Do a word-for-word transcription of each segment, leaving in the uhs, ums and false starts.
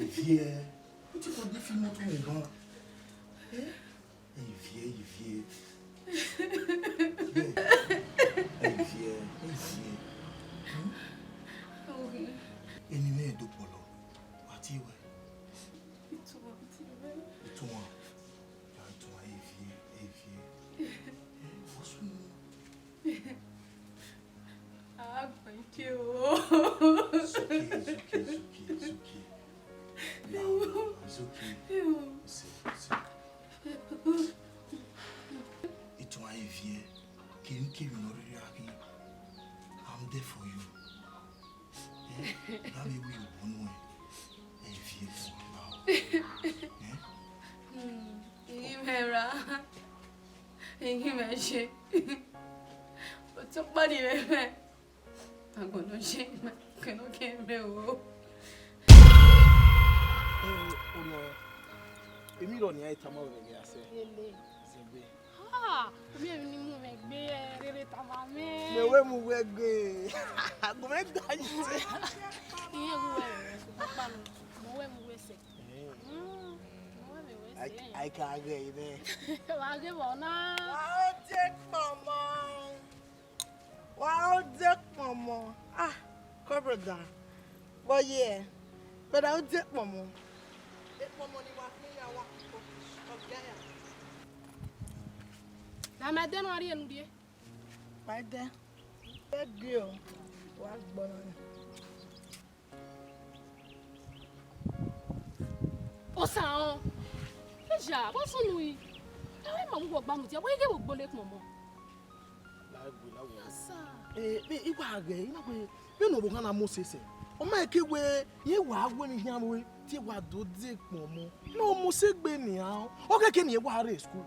Viẹ, u ti ko de fi imoto mwẹ ban. Eh? Ẹ i viẹ, ẹ i viẹ. Ẹ i viẹ, ẹ i viẹ. Hmm? Eni mwẹ do kpọlọ, wa tie wẹ. Ituan, ituan. Ya ituan, ẹ i viẹ, ẹ i viẹ. Ẹ, vbọ sunu? Ah, thank you. It's okay, it's okay, it's okay, it's okay. No, no, no, it's okay. It's okay, it's okay. Ituan, ẹ i viẹ, kevbe kevbe ne ọ rhirhi gha khin, I'm there for you. Eh, na vbe wi obọ nuẹn, ẹ i viẹ, ituan, na. Eh? Hmm, I ghi mwẹ ra. I ghi mwẹ ye. Otọ ọkpa ni mwẹ mwẹ. Agbọn nọ ye, kẹ nọ kẹ mwẹ o. Eh, Orhiọn, emwi rọ nian tama wẹ vbe ghe a sẹ. Ele. Zẹgbe. Ah, mi emwi ni mu mwẹ gbe, rere tama mwẹ. Mẹ wẹ mu wẹ gbe. Agbọn mwẹ da yi sẹ. Iye wu wẹ, papa mi. Mẹ wẹ mu wẹ sẹ. Eh. Mm, mẹ wẹ mu wẹ sẹ. Ai, ai ka ghe nẹ. Wa ghe vbọ na. Wa o de kpọnmọ. Wa o de kpọnmọ. Ah, call brother. Vbọ ye? Brother, o de kpọnmọ. Ekpọnmọ ni wa khin ya wa. Ọ gia ya. Na ma ẹdẹ ne ọ rhie ne u rhie. Ma ẹdẹ. Ẹ gie o. Wa gbọ na. Osa rẹn. Eja, vbọ sunu ri? Ẹwẹ ma mu wọ gba mudia, wẹ i ghe vbe gbe ole kpọnmọ. La egbe, la wẹ. Osa. Eh, vbe I wa ghẹ, I na wẹ, vbene ọvbokhan na mose sẹ. Ọ ma ke wẹ, irẹn wa wẹ ne I khian ru, te wa do de kpọnmọ. Ne ọ mose gbe nian, ọ kẹkẹ ne irẹn wa rre school.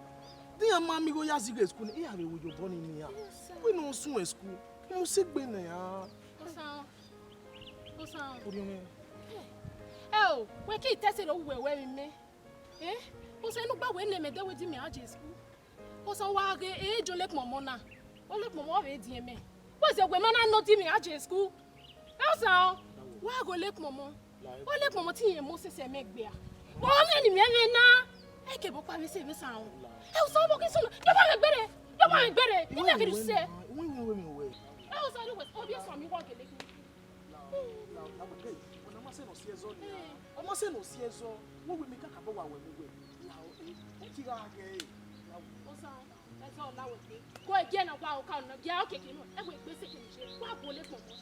Te iran ma miẹn igho ya zighi school ni, iran vbe ru ye obọ ni nian. Yes, sir. Wẹ ne ọ suẹn school, ọ mose gbe nian. Osa rẹn. Osa rẹn. Orhiọn mwẹ. Ẹ o, wẹ ke I te ẹse do wu wẹ wẹ vbe mẹ. Eh? Osa, ne u gba wẹ ne mẹ dẹ wẹ di mẹ a je school. Osa, wa ghe, e je ole kpọnmọ na. Ole kpọnmọ vbe diẹn mẹ. Wẹ zẹ wẹ ma na nọ di mẹ a je school. Ẹ Osa o, wa ghe ole kpọnmọ. Ole kpọnmọ te irẹn mose sẹ mẹ gbe a. Ọ mwẹ ni mẹ mwẹ na. Ẹ ke bọ kpa vbe sẹ vbe Osa o. Ẹ Osa, ọ bọ ke sunu. Yọ wa mwẹ gbere. Yọ wa mwẹ gbere. Ina ke du sẹ. Ẹ Osa, do wẹ, ọ bi Osa mi wa gele kpọnmọ. La, la, la, wẹ, hey, ọna ma sẹ ne ọ si ẹzọ nia. Ọ ma sẹ ne ọ si ẹzọ. Wẹ wẹ mẹ kakabọ wa wẹ mu wẹ. La, eh, ẹ ti gha ghe, eh. La, wẹ. Osa, ẹzọ la wẹ te. Ko ẹgiẹ na wa oka ọna, gia okeke nọ. Ẹ wẹ gbe sẹ kene je. Wa ghe ole kpọnmọ.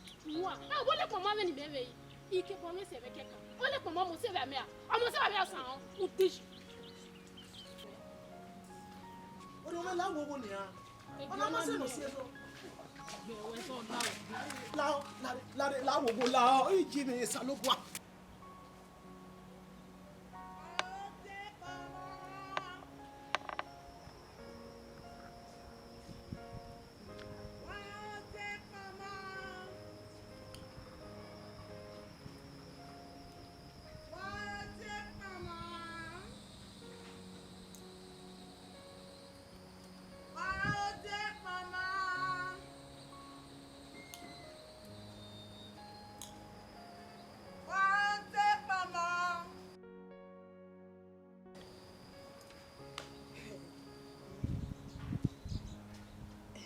Wa, ẹ ghe ole kpọnmọ vbe ni mẹ vbe yi. Ike bọ mẹ sẹ vbe kẹkan. Ole kpọnmọ mose vbe amẹ a. Ọmọ sẹ vbe amẹ a san. U ti yi. Orhiọn mwẹ, la wo wo nia. Ọna ma sẹ ne ọ si ẹzọ. La, la, la, la wo wo la, iji ni Osanobua.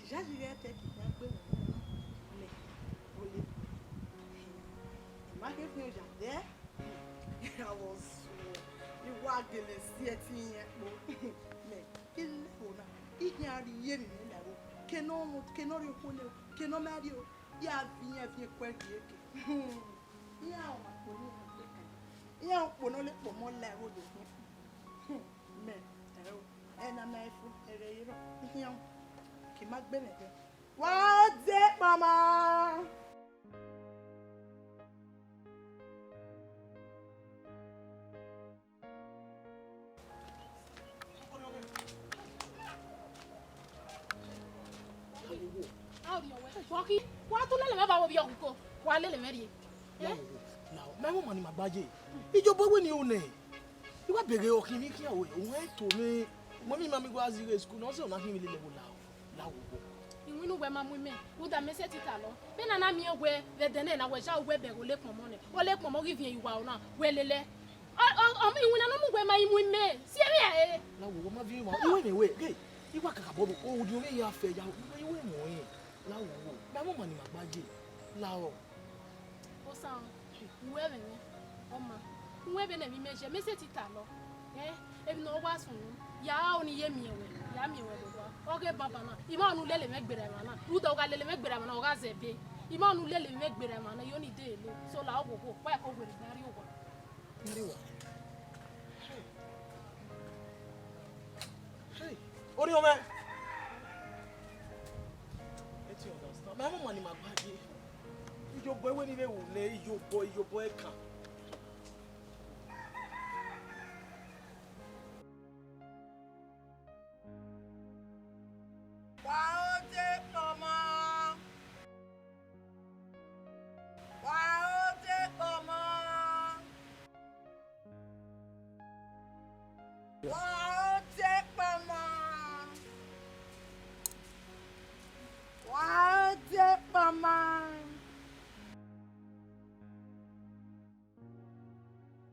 Ẹja yi ghẹ te kidie a gbe mwẹ ne ọ na lẹ ole. I ma khe fian oya dẹ, I wa suọ, I wa gele si ẹtin iyẹn kpo. Mẹ, ke lẹvbo na, I khian rhie emwi mwẹ la ẹvbo. Ke ne ọ, ke ne ọ rhie okhuo nẹ o, ke ne ọ ma rhie o, ya viẹn viẹn ku ẹre gie ke. Iran ọmwa kpo ne iran gbe kan. Iran ukpo ne ọ le kpọmọ la ẹvbo do khian. Mẹ, ẹ o, ẹ na ma fo, ẹghẹ ye rrọọ, I khian, ke ma gbe mwẹ ẹdẹ. Wa de kpama. Wa ghi, wa tu lele mwẹ vbe avbe ovbi ọkhuko, wa lele mwẹ rrie. Eh? Ma ẹmwẹ ọmọ ni ma gbaye. Ijọba wẹ ne I ru nẹ. I wa bẹghe ọkhin vbe ikhian ruẹ, owẹ to mwẹ. Mọmẹ ma miẹn wẹ gha zighi school, ne ọ zẹ ọna khin vbe lele ẹvbo la, la wo. Iwinna uwẹ ma mu imẹ, rhunmwuda mẹ sẹtin talọ. Vbene a na miẹn wẹ vbe ẹdẹnẹrẹ na, wẹ ya wẹ bẹghe ole kpọnmọ nẹ. Ole kpọnmọ ghi viẹn ye uwa ọna, wẹ lele ẹe. Ọ, ọ, ọ, iwinna ne ọ mu wẹ ma i mu imẹ, si emwi ẹre. La wo, wo ma viọ emwa, iwẹ mwẹ wẹ, ghe, I wa kakabọ do, o di ovbi ya fẹ ya, iwẹ, iwẹ mwẹ ọnrẹn. La wo, wo, ma mọ ma ni ma gba ye. La ọ. Osa, uwẹ ẹmwẹ mwẹ, ọ ma, uwẹ vbene ẹmwẹ imẹ jẹ, mẹ sẹtin talọ. Ẹn, emwi ne ọ wa sunu, ya aro ne I ye miẹn wẹ, ya miẹn wẹ vbe owa. Ọ ghe banbanna, I ma ne u lele mwẹ gberra emwa na, rhunmwuda u gha lele mwẹ gberra emwa na, ọ gha zẹ ebe. I ma ne u lele mwẹ gberra emwa na, I yo ni de lele. So la ọ wo, wo, wa ya ko werriegbe rrie owa. Hey. Hey. Orhiọn mwẹ. Ẹ ti understand. Ma mọ ma ni ma gba ye. Iyobọ ẹwe ni vbe wu ne iyobọ, iyobọ ẹkan. Wa ode kpọnmọ. Wa ode kpọnmọ. Wa ode kpọnmọ. Wa ode kpọnmọ.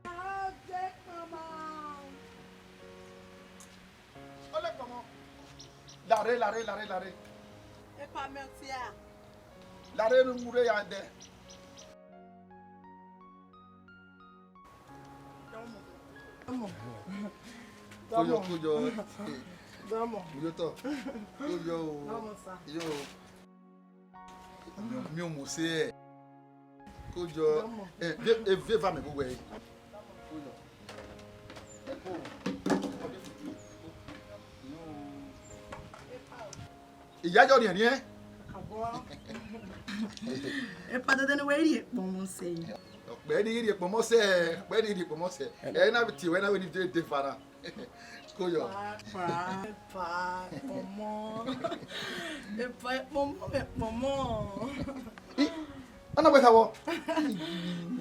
Wa ode kpọnmọ. Ole kpọnmọ. Lare, lare, lare, lare. Epa mẹ ọtia. Lare ne u mu rre ya dẹ. Dọmọ. Dọmọ. Kojọ, kojọ. Dọmọ. Uyotọ. Kojọ o. Dọmọ, sir. Yo. Miẹn omuo sẹ. Kojọ. Dọmọ. Ẹ, vbe, ẹ, vbe eva mẹ vbe uwẹ re. Kojọ. Ẹ ko. Iya yọ riẹnriẹn. Epa dede ne wẹ rhie kpọnmọ sẹ. Ọkpẹ ni rhie kpọnmọ sẹ, ọkpẹ ni rhie kpọnmọ sẹ. Ẹ na tie wẹ na wẹ ni de de fara. Kojọ. Pa, pa, pa, kpọnmọ. Epa, kpọnmọ, mẹ kpọnmọ. Ih, ọ na wẹ sa wọ.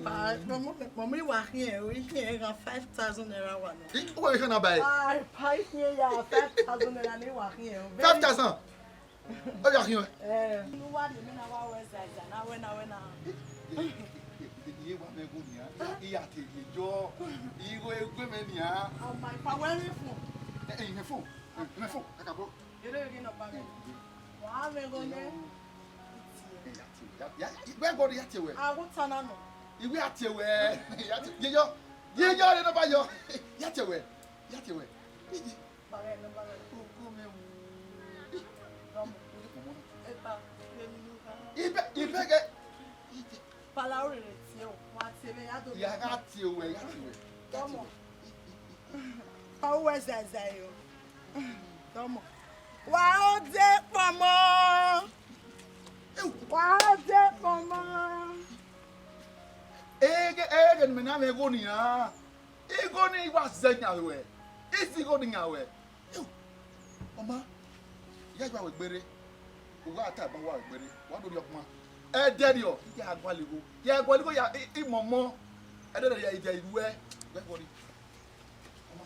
Pa, kpọnmọ, mẹ kpọnmọ, I wa khian, I khian gha five thousand naira wa nọ. Ih, u wẹ khian na ba ẹ? Ah, pa, I khian ya five thousand naira ne I wa khian o. Five thousand? Ọ ya khian. Eh, ne uwa rhie mẹ na wa wẹ zaza, na wẹ, na wẹ na. Iye wa mẹ gho nian, I ya te rhie jọ, igho egbe mẹ nian. Oh my, pa wẹ rhie fun. Eh, eh, mẹ fun, mẹ fun, kakabọ. Ere ghi nọ ba mẹ. Wa mẹ gho nẹ. Eh, ya tie, ya, ya, wẹ gho ya tie wẹ. Aghọta na nọ. Iwe ya tie wẹ, ya tie, ye yọ, ye yọ, ye nọ ba yọ, ya tie wẹ, ya tie wẹ. Ba ghẹ nọ, ba ghẹ nọ. Oko mẹ wu. Dọmọ. Epa, vbe emwi ne u gha. Ibe, ibe ghe. Pala orere tie o, wa tie vbe ya do. Ya gha tie wẹ, ya tie wẹ. Dọmọ. Pa uwẹ zazae o. Dọmọ. Wa ode kpọnmọ. Wa ode kpọnmọ. Ege, ege ne mẹ na mwẹ igho nian. Igho ni wa zẹ yan ruẹ. Isi igho ni yan ruẹ. Yo, ọ ma, ya gba wẹ gbere. U gha ta ban wa wẹ gbere. Wa do rhie ọkpa. Ẹdẹrriọ, ya gualọ igho. Ya gualọ igho ya i, i mọmọ. Ẹdẹrriọ ya i dia iruẹ. Wẹ gualọ. Ọ ma.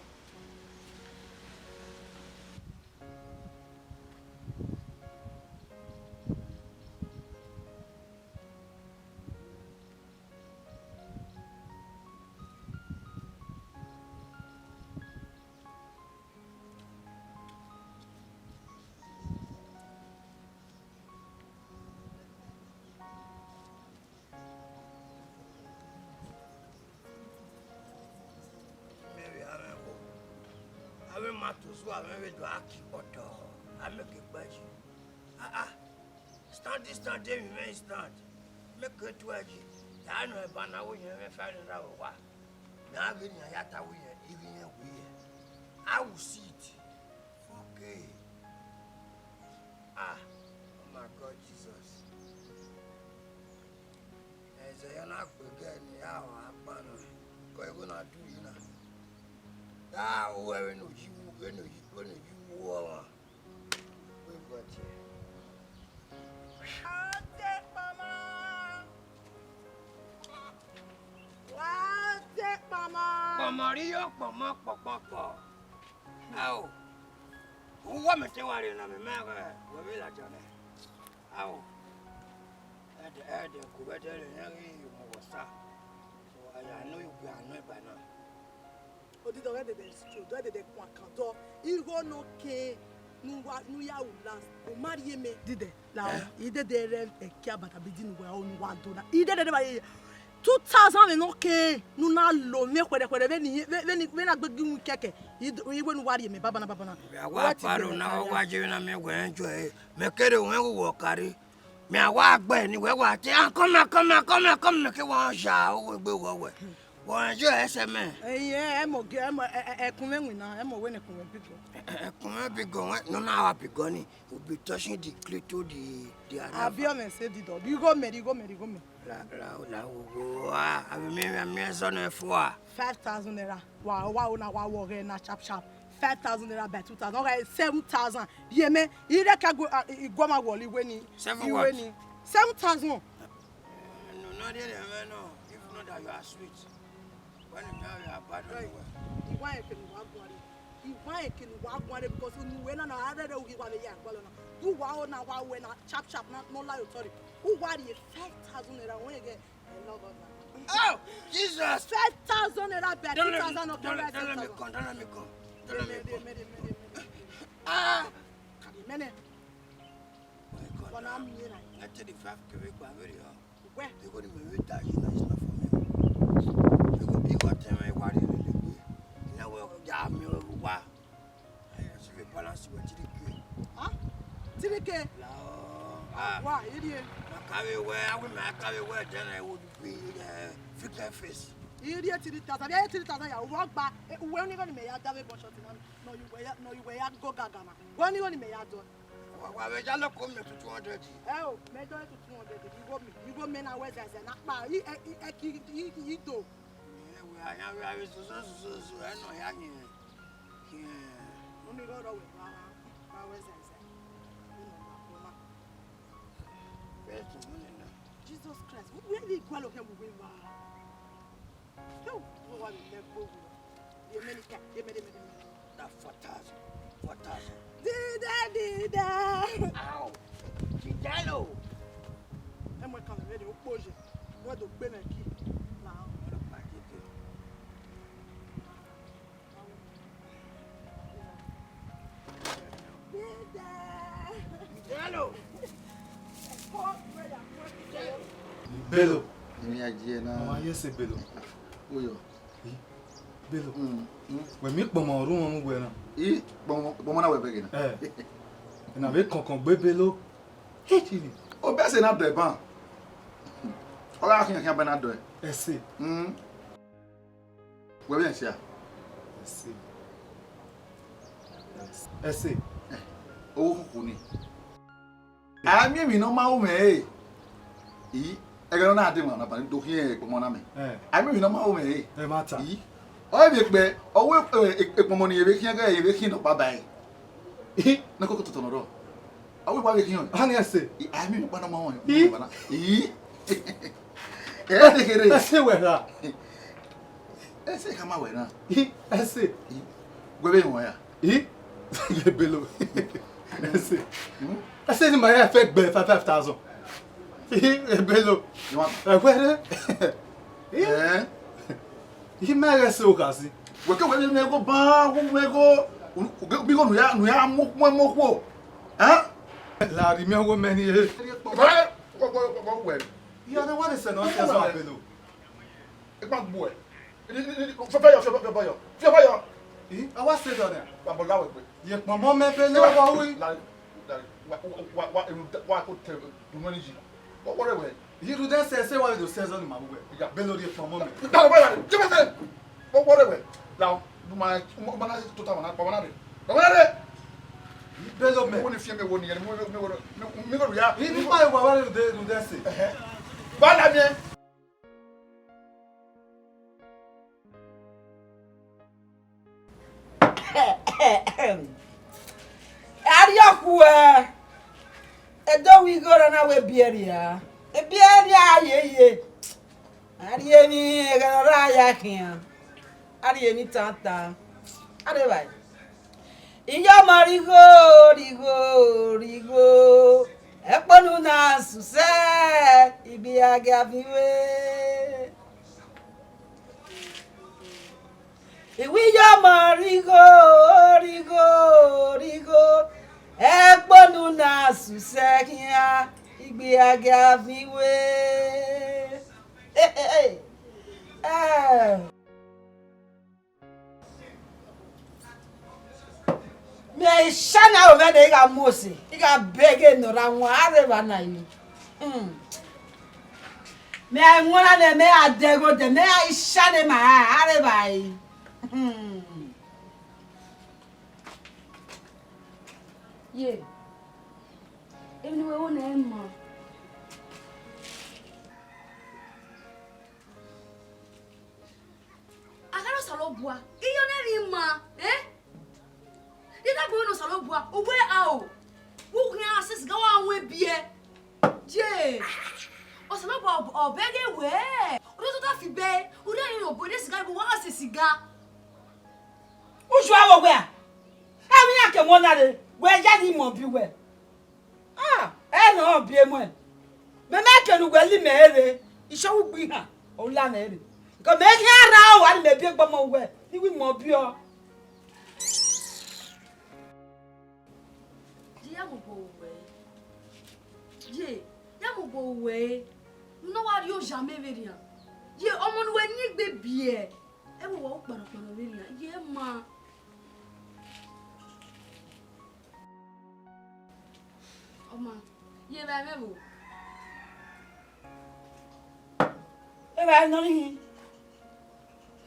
Mẹ vbe a mwẹ ẹvbo, a vbe ma tosu, a mwẹ vbe do a ki kpọtọ, a mẹ ke gba yi. Ah, ah. Stand, stand, emwi mwẹ stand. Mẹ ke tuẹ yi. Ya nọ eba na wo yẹn mwẹ five naira vbe owa. Mẹ a ghe ne iran ya ta wẹ irẹn, I ghi rẹn wẹ irẹn. I will see it. Fuck it. Ah, oh my God, Jesus. Ẹzẹ ya na gbe gẹ ne a wa kpa nọ, kọ igho na du yi na. Da ru ẹre ne oyi wu, ẹre ne oyi, ẹre ne oyi wu ọmwa. Wẹ gua tie. Wa de kpama. Wa de kpama. Kpama rhie kpama kpọkpọkpọ. Ao, uwa mẹ te wa rre na, mẹ ma ghẹ wẹ vbe ladian nẹ. Ao, ẹdẹ, ẹdẹ ku vbe ẹdẹ rẹ, iran ghi mu wọ sa. So, a ya nọ, ugbia nọ eba na. Odidẹ, ọ ghẹ dẹdẹ stroke, ọ ghẹ dẹdẹ kuan kan dọ. Igho nọ ke ne uwa, ne u ya ru last, u ma rhie mẹ. Didẹ, la, idede rẹ ẹki agbada bidi ne uwa, ne uwa do na. Idede rẹ ba ye two thousand vbe nọ ke, ne u na lo mwẹ khuẹrhẹkhuẹrhẹ vbene, vbene, vbene a gbe gi uwu kẹkẹ. I do, i wẹ ne uwa rhie mẹ banbanna, banbanna. Wa paro na, wa je na mẹ wẹ enjoy. Mẹ kere wẹ wu wọ kare. Mẹ a wa gbe ni wẹ wa te, "Ah, come, come, come, come," mẹ ke wa ya, o wẹ gbe wọ wẹ. Wọ enjoy ẹsẹ mẹ. Ẹyẹ, ẹ mọ ge, ẹ mọ, ẹ, ẹ, ẹkun mwẹ winna, ẹ mọ wẹ ne ẹkun mwẹ bigọ. Ẹ, ẹkun mwẹ bigọ, wẹ, nọ na wa bigọ ni. Will be touching the clito, the, the Abi anafa. Ọmọ ẹse didọ, righo mẹ, righo mẹ, righo mẹ. La, la, la, wo, wo, ah, abi mi, mi, mi, ẹzọ nẹ fua. Five thousand naira. Wa, wa, ona, wa, wọ ghẹ na sharp, sharp. Five thousand naira by two thousand. Ọ gha seven thousand. Ye mẹ, i rẹ ka gu-, ah, i, i guọmwa wọlọ iwe ni. Seven iwe what? Ni. Seven thousand. No, no, no, no, no. If not that you are sweet. When you marry, I abandon you. Iwa eke ni wa guan re. Iwa eke ni wa guan re because unu wẹ na na arẹrẹ ughi wa vbe ya gualọ na. Du wa o na wa wẹ na sharp sharp na no la otọ re. U wa rhie five thousand naira wẹ ghe. I love us. Oh, Jesus! Five thousand naira bẹ. Don't let me, two thousand of don't, don't let me come. Don't let me come. Mere, mere, mere, mere. Ah! Mere. Why come down? Ẹ tẹ di five k vbe gba vberriọ. Wẹ. Igho ni mẹ vbe da yi na is not for me. Igho, igho ọtẹn mwẹ wa rhie lele egbe. I na wẹ ya miẹn ọre uwa. Ẹ, I should be balance with three k. Huh? Three k? La, ah. Wa, irhie. Ma kave wẹ, a wẹ mẹ a kave wẹ, then I would be, uh, fix her face. Irhie three thousand, irhie three thousand ya, uwẹ ọgba, eh, uwẹ ni igho ni mẹ ya da vbe bọ short na, nọ uwẹ ya, nọ uwẹ ya go gaga na. Uwẹ ni igho ni mẹ ya dọ. Wa, wa vbe ya loko mẹ to two hundred. Ẹ o, mẹ dọ to two hundred, igho mẹ, igho mẹ na wẹ zẹzẹ na kpa, i, ẹ, i, ẹ ki, i, i do. Ẹ wẹ, a yan wẹ, a vbe zozo, zozo, zozo, ẹ nọ ya yin. Yin. Mummy, God always, wa, wa, wa wẹ zẹzẹ. Unu ma, unu ma. Where's the money now? Jesus Christ, where, where they go along here with wa? Yo, no one will let go. Ye many, ye many, many, many. That four thousand. Four thousand. Dida, dida. Ow. Dida lo. Ẹ mọ ẹkan vbe vberriọ, okpo ye. Wẹ do gbe mẹ ki. Na. Dida. Dida lo. Bello. Emi a gie na. Ọmwa ye sẹ Bello. Uyo. Bello. Mm, mm. Wẹ miẹn ikpọmọ ọre uwẹ na? I, ikpọmọ, ikpọmọ na wẹ bẹghe na. Eh. Ena vbe kọnkọn gbe Bello. He, chini. Obẹ ẹse na dọe ban. Ọ gha khian khian ba na dọe. Ẹse. Mm. Wẹ vbe ẹse a? Ẹse. Ẹse. Eh, owo khuku ni. A miẹn emwi ne ọ ma ru mwẹ re. I, ẹghẹ ne ọ na dee emwa na ba do khian ekpọmọ na mẹ. Eh. A miẹn emwi ne ọ ma ru mwẹ re. Ẹ ma ta. I, ọ vbe kpẹ, ọ wẹ, eh, ekpọmọ ni vbe khian ghe, vbe khian nọ kpa ba ẹre. I, ne koko totọ nọ rọ. Ọ wẹ wa vbe khian. A ni ẹse. I, a miẹn emwi ọkpa ne ọ ma ru mwẹ. I. I. Ẹ de kherhe. Ẹse wẹ ra. Ẹse khama wẹ na. I, ẹse. I, wẹ vbe wọn ya. I, ye Bello. Ẹse. Hmm? Ẹse ni ma ya fẹ gbẹ five, five thousand. I, ye Bello. You want? Ẹ wẹ rẹ. I, eh? I ma ghẹ ẹse o kha si. Wẹ ke wẹ ne go ba, wẹ go, bi go nu ya, nu ya mu, mu, mu khuo. Eh? La ri mi ọgho mẹ ni e. Wẹ, wẹ, wẹ, wẹ, wẹ. Iye ọdẹ wa de sẹ nọ, sẹ sọ Bello. Ekpa gbuẹ. Fiọ, fiọ yọ, fiọ, fiọ, fiọ yọ. Fiọ, fiọ yọ. Ih, a wa sẹ dọ nẹ. Wa bọ la wẹ gbe. Ye kpọnmọ mẹ Bello wa wi. La, la, wa, wa, wa, wa, wa ko te du mẹ ni yi. Wa, wa rẹ wẹ. Yi ru dẹ sẹ, sẹ wa do sẹ zọ ni ma wẹ. Ya. Bello ye kpọnmọ mẹ. Da wẹ la, je me se. Wa, wa rẹ wẹ. La, du ma, ma na to ta ma na, ma na de. Ma na de. Bello mẹ. Wo ni fi mi wo ni, mi, mi, mi, mi, mi, ya. Yi ni ma wa wa ru dẹ, ru dẹ sẹ. Ẹhẹ. Wa la mi. Arriọkhuẹ, ẹdẹ ovbi igho ra na wẹ ebiẹria, ebiẹria yeye, a rhie emwi ẹghẹ ne ọ ra ya khian, a rhie emwi tantan, a rhe vba. Iyọmọ righo, righo, righo, ẹkponu na susẹ, igbi ya gia viọ iwe. Iwiyọmọ righo, righo, righo, ẹkponu na susẹ khian, igbiagia vin we. Eh, eh, eh. Eh. Mẹ i sha na ro mwẹ ne I gha mu ose, I gha bẹghe ne ọ ra wan, a rre evba na yi. Hmm. Mẹ a i wọn na nẹ, mẹ a dẹghe odẹ, mẹ a i sha ne ma ra, a rre evba yi. Hmm. Ye, emwi ne uwẹ ho nẹ ma. A gha re Osanobua, iye ọnẹ rhie ima, eh? Rhie dagbe ne Osanobua, uwẹ ao, vbe u khian sẹ siga wa wọn biẹ. Ye, Osanobua ọ bẹghe wẹ, u do tota fi bẹe, u rhie emwi ne ọ bu ne siga, wa sẹ siga. Uju avbe wẹ a? Emwi iran ke wọn na rre, wẹ ya ni imọ bi wẹ. Ah, ẹ nọ biẹ muẹn. Mẹ ma kẹ ne uwẹ la imẹ rre, isọghu gbe ihan, ọ la mwẹ rre. Kọ mẹ khian rra owa ne mẹ biẹ gbe ọmọ uwẹ, ne I wi imọ biẹ ọ. Ye, ya mu obọ ruẹ. Ye, ya mu obọ ruẹ. Ne ọ wa rrie oya mẹ vberriọ. Ye, ọmọ ne uwẹ ni egbe biẹ. Ẹ vbe uwa ru kpanokpano vberriọ. Ye ma. Ọ ma, ye vba mwẹ vbo? Evba nọ ni hin.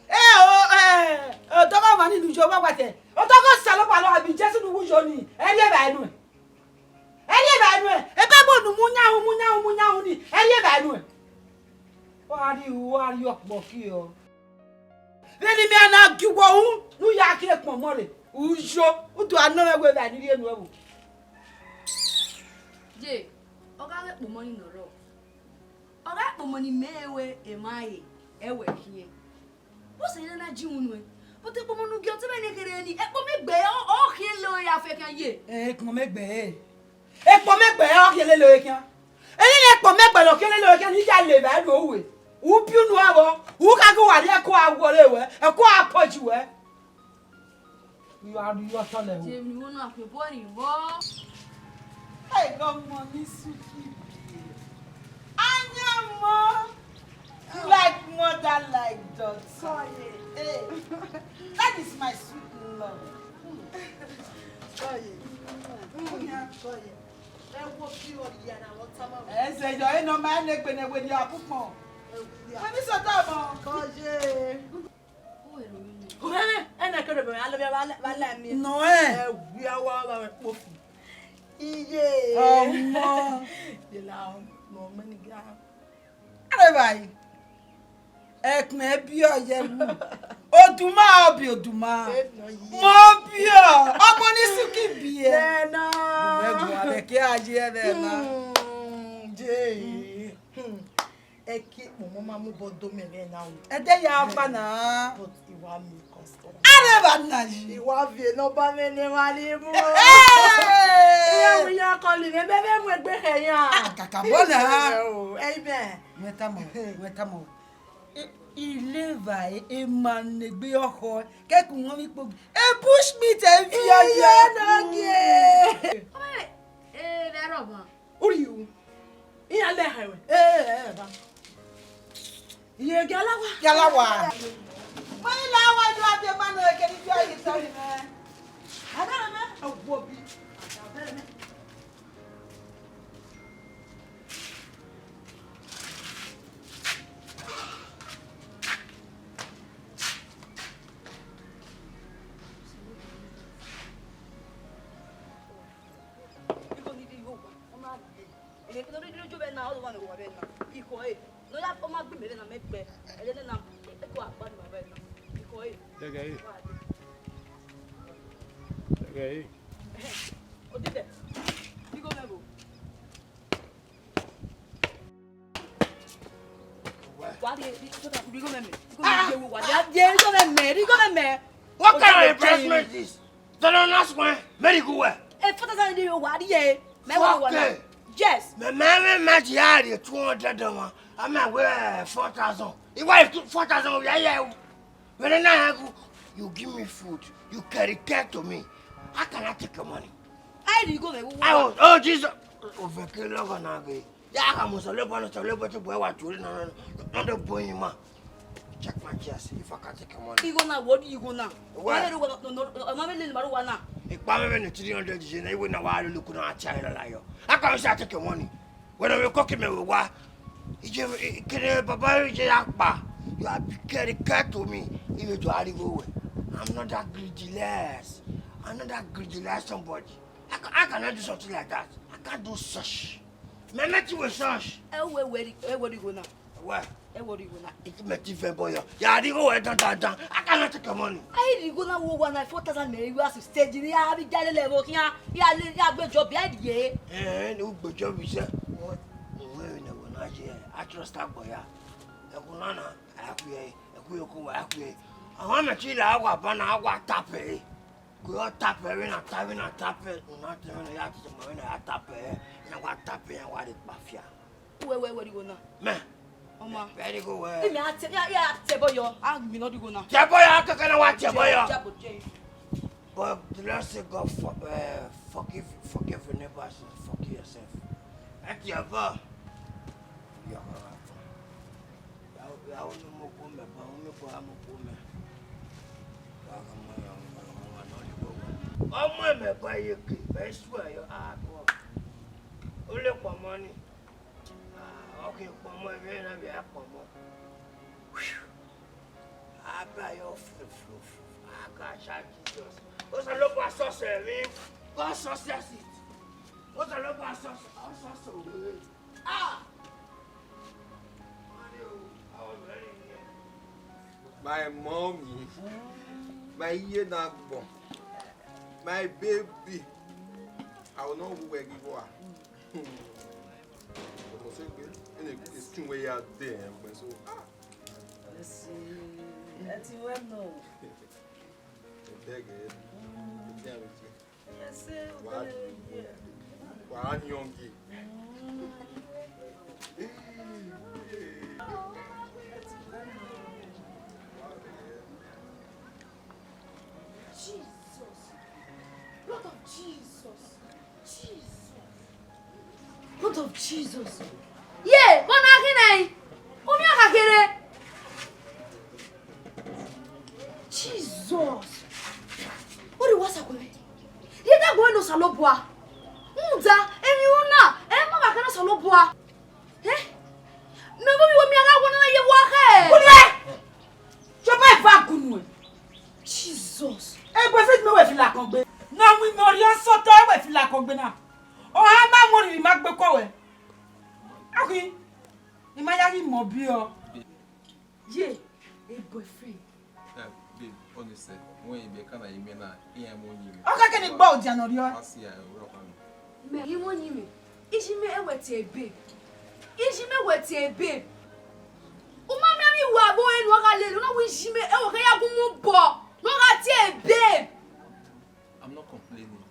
E o, eh, ọdọghe ọmwa ni ne u yo vbe ọgbatẹ. Ọdọghe Osanobua nọ, abi Jesu ne u wu yo ni, ẹ rhie evba nuẹn. Ẹ rhie evba nuẹn. Ebe ẹbọ ne u mu yan hu, mu yan hu, mu yan hu ni, ẹ rhie evba nuẹn. Ọ gha rrie, ọ gha rrie ọkpọkiọ. Vbene imẹ na gie uwẹ ru ne u ya khian ekpọnmọ rre, u yo, u do a nọ mwẹ wẹ evba ni rhie nuẹn vbo. Ye, ọ gha ghe ekpọnmọ ni nọ rrọọ. Ọ gha ekpọnmọ ni mẹ rẹn wẹ emwa re, ẹ wẹ khiẹn. Vbọzẹ ne a na ji uhunmwu nuẹn? But ekpọnmọ ne u gie ọtẹn mwẹ ne kherhe ni, ekpọnmọ egbe ọ, ọ khian lo ya fẹ khian ye. Eh, ekpọnmọ egbe, eh. Ekpọnmọ egbe ọ khian lele ore khian. Eni ne ekpọnmọ egbe ne ọ khian lele ore khian, ne I ya le evba ẹre ru ue. U bi unu avọ, u kha ghe uwa rrie ẹko a wọre wẹ, ẹko a pọji wẹ. Iyọ a ru iyọ tọlẹ o. Jemi wo na kpe bọni vbọ. Hey, ọmọ ni suki bie. Anyamọ. Like mother, like daughter. Hey, that is my sweet love. Ẹ wo bi ọ ya na wọ tama. Ẹ zẹ yọ, ẹ nọ ma ne gbe ne wẹ ni a bu kpọn. Wẹ ni sọ tama. Ẹnẹ kẹrẹ bẹrẹ alẹ bia va la mi. Nọ ẹ. Ẹ wi awa wa wẹ kpofu. Iye. Ọmọ. De la mọ mẹ ni ga. Are bhai. Ẹkpẹn biọ ye wu. Oduma ọ bi oduma. Mọ biọ. Ọmọ ni suki biẹ. Nẹ na. Mo mẹ gu abẹ ke a ye ẹvẹ na. Hmm, je. Hmm. Ẹki ekpọnmọ ma mu obọ do mẹ vbe na o. Ẹdẹ ya gba na. But I wa miẹn custom. Are bha na yi. I wa viẹ ne ọ ba mwẹ ne emwa ni mu. Hey! Iran mu iran kọli mwẹ, mẹ vbe mu egbe khẹ iran. Kakabọ na. Ẹ o, amen. Wẹ tama, wẹ tama. I, I leva e, emwa ne egbe ọkhọ, kẹkun wọn vbe ikpogbi. E bush meat e viọ ye. Iye nọ gie. Ọmọ ẹ, ẹ vbe rọ ọmọ. Uri u. Iran lẹ hẹ wẹ. Ee, ẹ ba. Iye gialawa. Gialawa. Wẹ i la wa ju abie ma nọ ekeri ju ayi tọ ri mẹ. Ada mẹ, awobi. Ada mẹ. Ikọ ni di yo wa, ọ ma gbe. Ehe, kí ló dé dúró jó bẹ́ẹ̀ náà, ó lọ wà ní òwò bẹ́ẹ̀ náà. Ikọ̀ ẹ̀, ló yá, ó má gbé mi bẹ́ẹ̀ náà, mẹ́gbẹ́. Ẹ jẹ́ náà, ẹ kó àpá ni bàbá ẹ̀ náà. Ikọ̀ ẹ̀. Gẹ́gẹ́ yìí. Wà á dé. Gẹ́gẹ́ yìí. Ó dé bẹ̀. Bí kò mẹ́ bò. Wa de, di, di, di, di, go meme. Di go meme, wa de, di go meme, di go meme. What kind of embarrassment is this? Don't ask me. Very good. A four thousand de wa de. Me wa wa na. Yes. Me, me, me, me, yeah, the two hundred dollar. I mean, we four thousand. It was four thousand. Yeah, yeah. When I You give me food, you carry care to me. How can I take your money? Ai rhie igho mwẹ vbe uwu. Oh, oh, Jesus. Ovẹn ke lọghọ na ghe. Ya gha mu Osanobua, ne Osanobua te bu ẹre wa tuorre na, na, na, na do bo ima. Check my chest, if I can take your money. Igho na, wo rhie igho na. Why? Ọ ma vbe lele ma rre uwa na. Ekpa mwẹ vbe ne three hundred ye na, iwe na wa lele uku na, a tie ẹre lala yọ. How can you say I take your money? Wẹ ne ọ vbe koko mẹ vbe owa, iye kene baba iye ya kpa, you are very kind to me. Iye do a rhie igho wẹ. I'm not that greediless. I'm not that greediless somebody. I, ca- I cannot do something like that. I can't do such. Mẹ mẹ ti wẹ such. Ẹ wo, ẹ wo, ẹ wo igho na. Wẹ, Ẹ wo igho na. Mẹ ti vẹ bọyọ. Ya rhie igho wẹ dandandan. I cannot take your money. Ai rhie igho na vbe uwu na, four thousand mẹ i wa su stage ni, a vbe ja lele ẹvbo khian, ya le, ya gbe job, ya rhie. Eh, ne u gbe job sẹ. Uwẹ ne wẹ na ye, a trust agbọn ya. Ẹkun na na, a ya khuẹ, ẹkun yo ko wa ya khuẹ. Àwọn mẹ ti la wa ba na wa tap ẹre. Ko yo tap ẹre na, tap ẹre na, tap ẹre. Una te ẹre na, ya te ma ẹre na, ya tap ẹre. Ya wa tap ẹre, ya wa rre kpafia. Wẹ, wẹ, wẹ rhie igho na. Mẹ. Ọ ma. Very good word. Emi a tie, ya, ya tie ẹbọ yọ. A mi nọ rhie igho na. Tie ẹbọ yọ, kẹkẹ na wa tie ẹbọ yọ. Jabo je. But the Lord say God for, uh, forgive, forgive your neighbors, forgive yourself. Ẹ tie ẹbọ. Ya, ya, ya, unu mo ko mẹ, ba unu ko a mo ko mẹ. Wa ka mo ya, wa ka mo wa nọ rhie igho wẹ. Ọmọ mẹ ba ye ke, bẹ swear your heart. O le kpọnmọ ni. Ah, ọ ke kpọnmọ, emwi na vbe a kpọnmọ. A ba yọ flu, flu, flu. A ka cha Jesus. Osanobua success emwi. God success it. Osanobua success, ọ success owe. Ah! Money o, I was very near. My mommy, my iye na gbọn, my baby, I will not work for her. Ọmọ sẹ gbe, ene ku ke sun wẹ ya dẹ ẹgbẹ so. Ah! Ẹ ti wẹ nọ. Ẹdẹgẹ, ẹdẹ avbe jẹ. Wa, wa yan ge. Jesus. Blood of Jesus. Jesus. Blood of Jesus. Ye, vbọ ne a khin nae? Ọmọ a kha kherhe. Jesus. What do you want to say? Ye da gbe ne Osanobua. Nda, emwi ru na, ẹ ma wa kherhe Osanobua. Eh? Mẹ vbe ovbi wẹ, mẹ a gha wọ ne a na ye vbe uwa khẹ? Unu ẹ! Jọba eva gunu ẹ. Jesus. Egbe fe mẹ wẹ fila kọn gbe. Ne ọ mu imẹ orhiọn sotọ wẹ fila kọn gbe na. Ọ ha ma mu orhiọn ima gbe kọ wẹ. Akhi, I ma ya ghi mọ biẹ ọ. Ye, a boyfriend. Eh, babe, honestly, when you be kind of, you mean that, yeah, I'm on you. Ọ ka kene gba odia nọ rriọ. I see, I rock on. Mẹ, I wọ yin mwẹ. Iji mẹ ẹwẹ tie babe. Iji mẹ ẹwẹ tie babe. U ma miẹn emwi wa vbe enu ọ gha lele, u na wẹ iji mẹ ẹwẹ kẹ ya gu mu bọ. Ne ọ gha tie babe. I'm not complaining.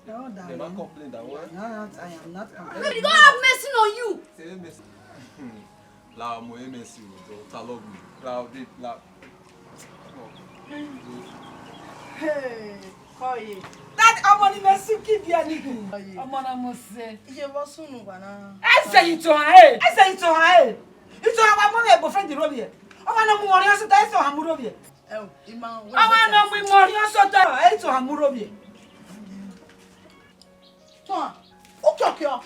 No, darling. Never complain that way. No, no, I am not complaining. Baby, God have mercy on you. Say mercy. La mo e mercy o, ta love me. La de la. Hey, kọye. That ọmọ ni mẹ suki bi ẹni gun. Ọmọ na mo se. Iye vọ sunu wa na. Ẹ sẹ itohan e. Ẹ sẹ itohan e. Itohan wa mo vbe boyfriend ro vbiẹ. Ọmọ na mu ọrẹ ọsẹ ta itohan mu ro vbiẹ. Ẹ o, ima wẹ. Ọmọ na mu imọ ọrẹ ọsẹ ta itohan mu ro vbiẹ. Tọn, ukiọkiọ,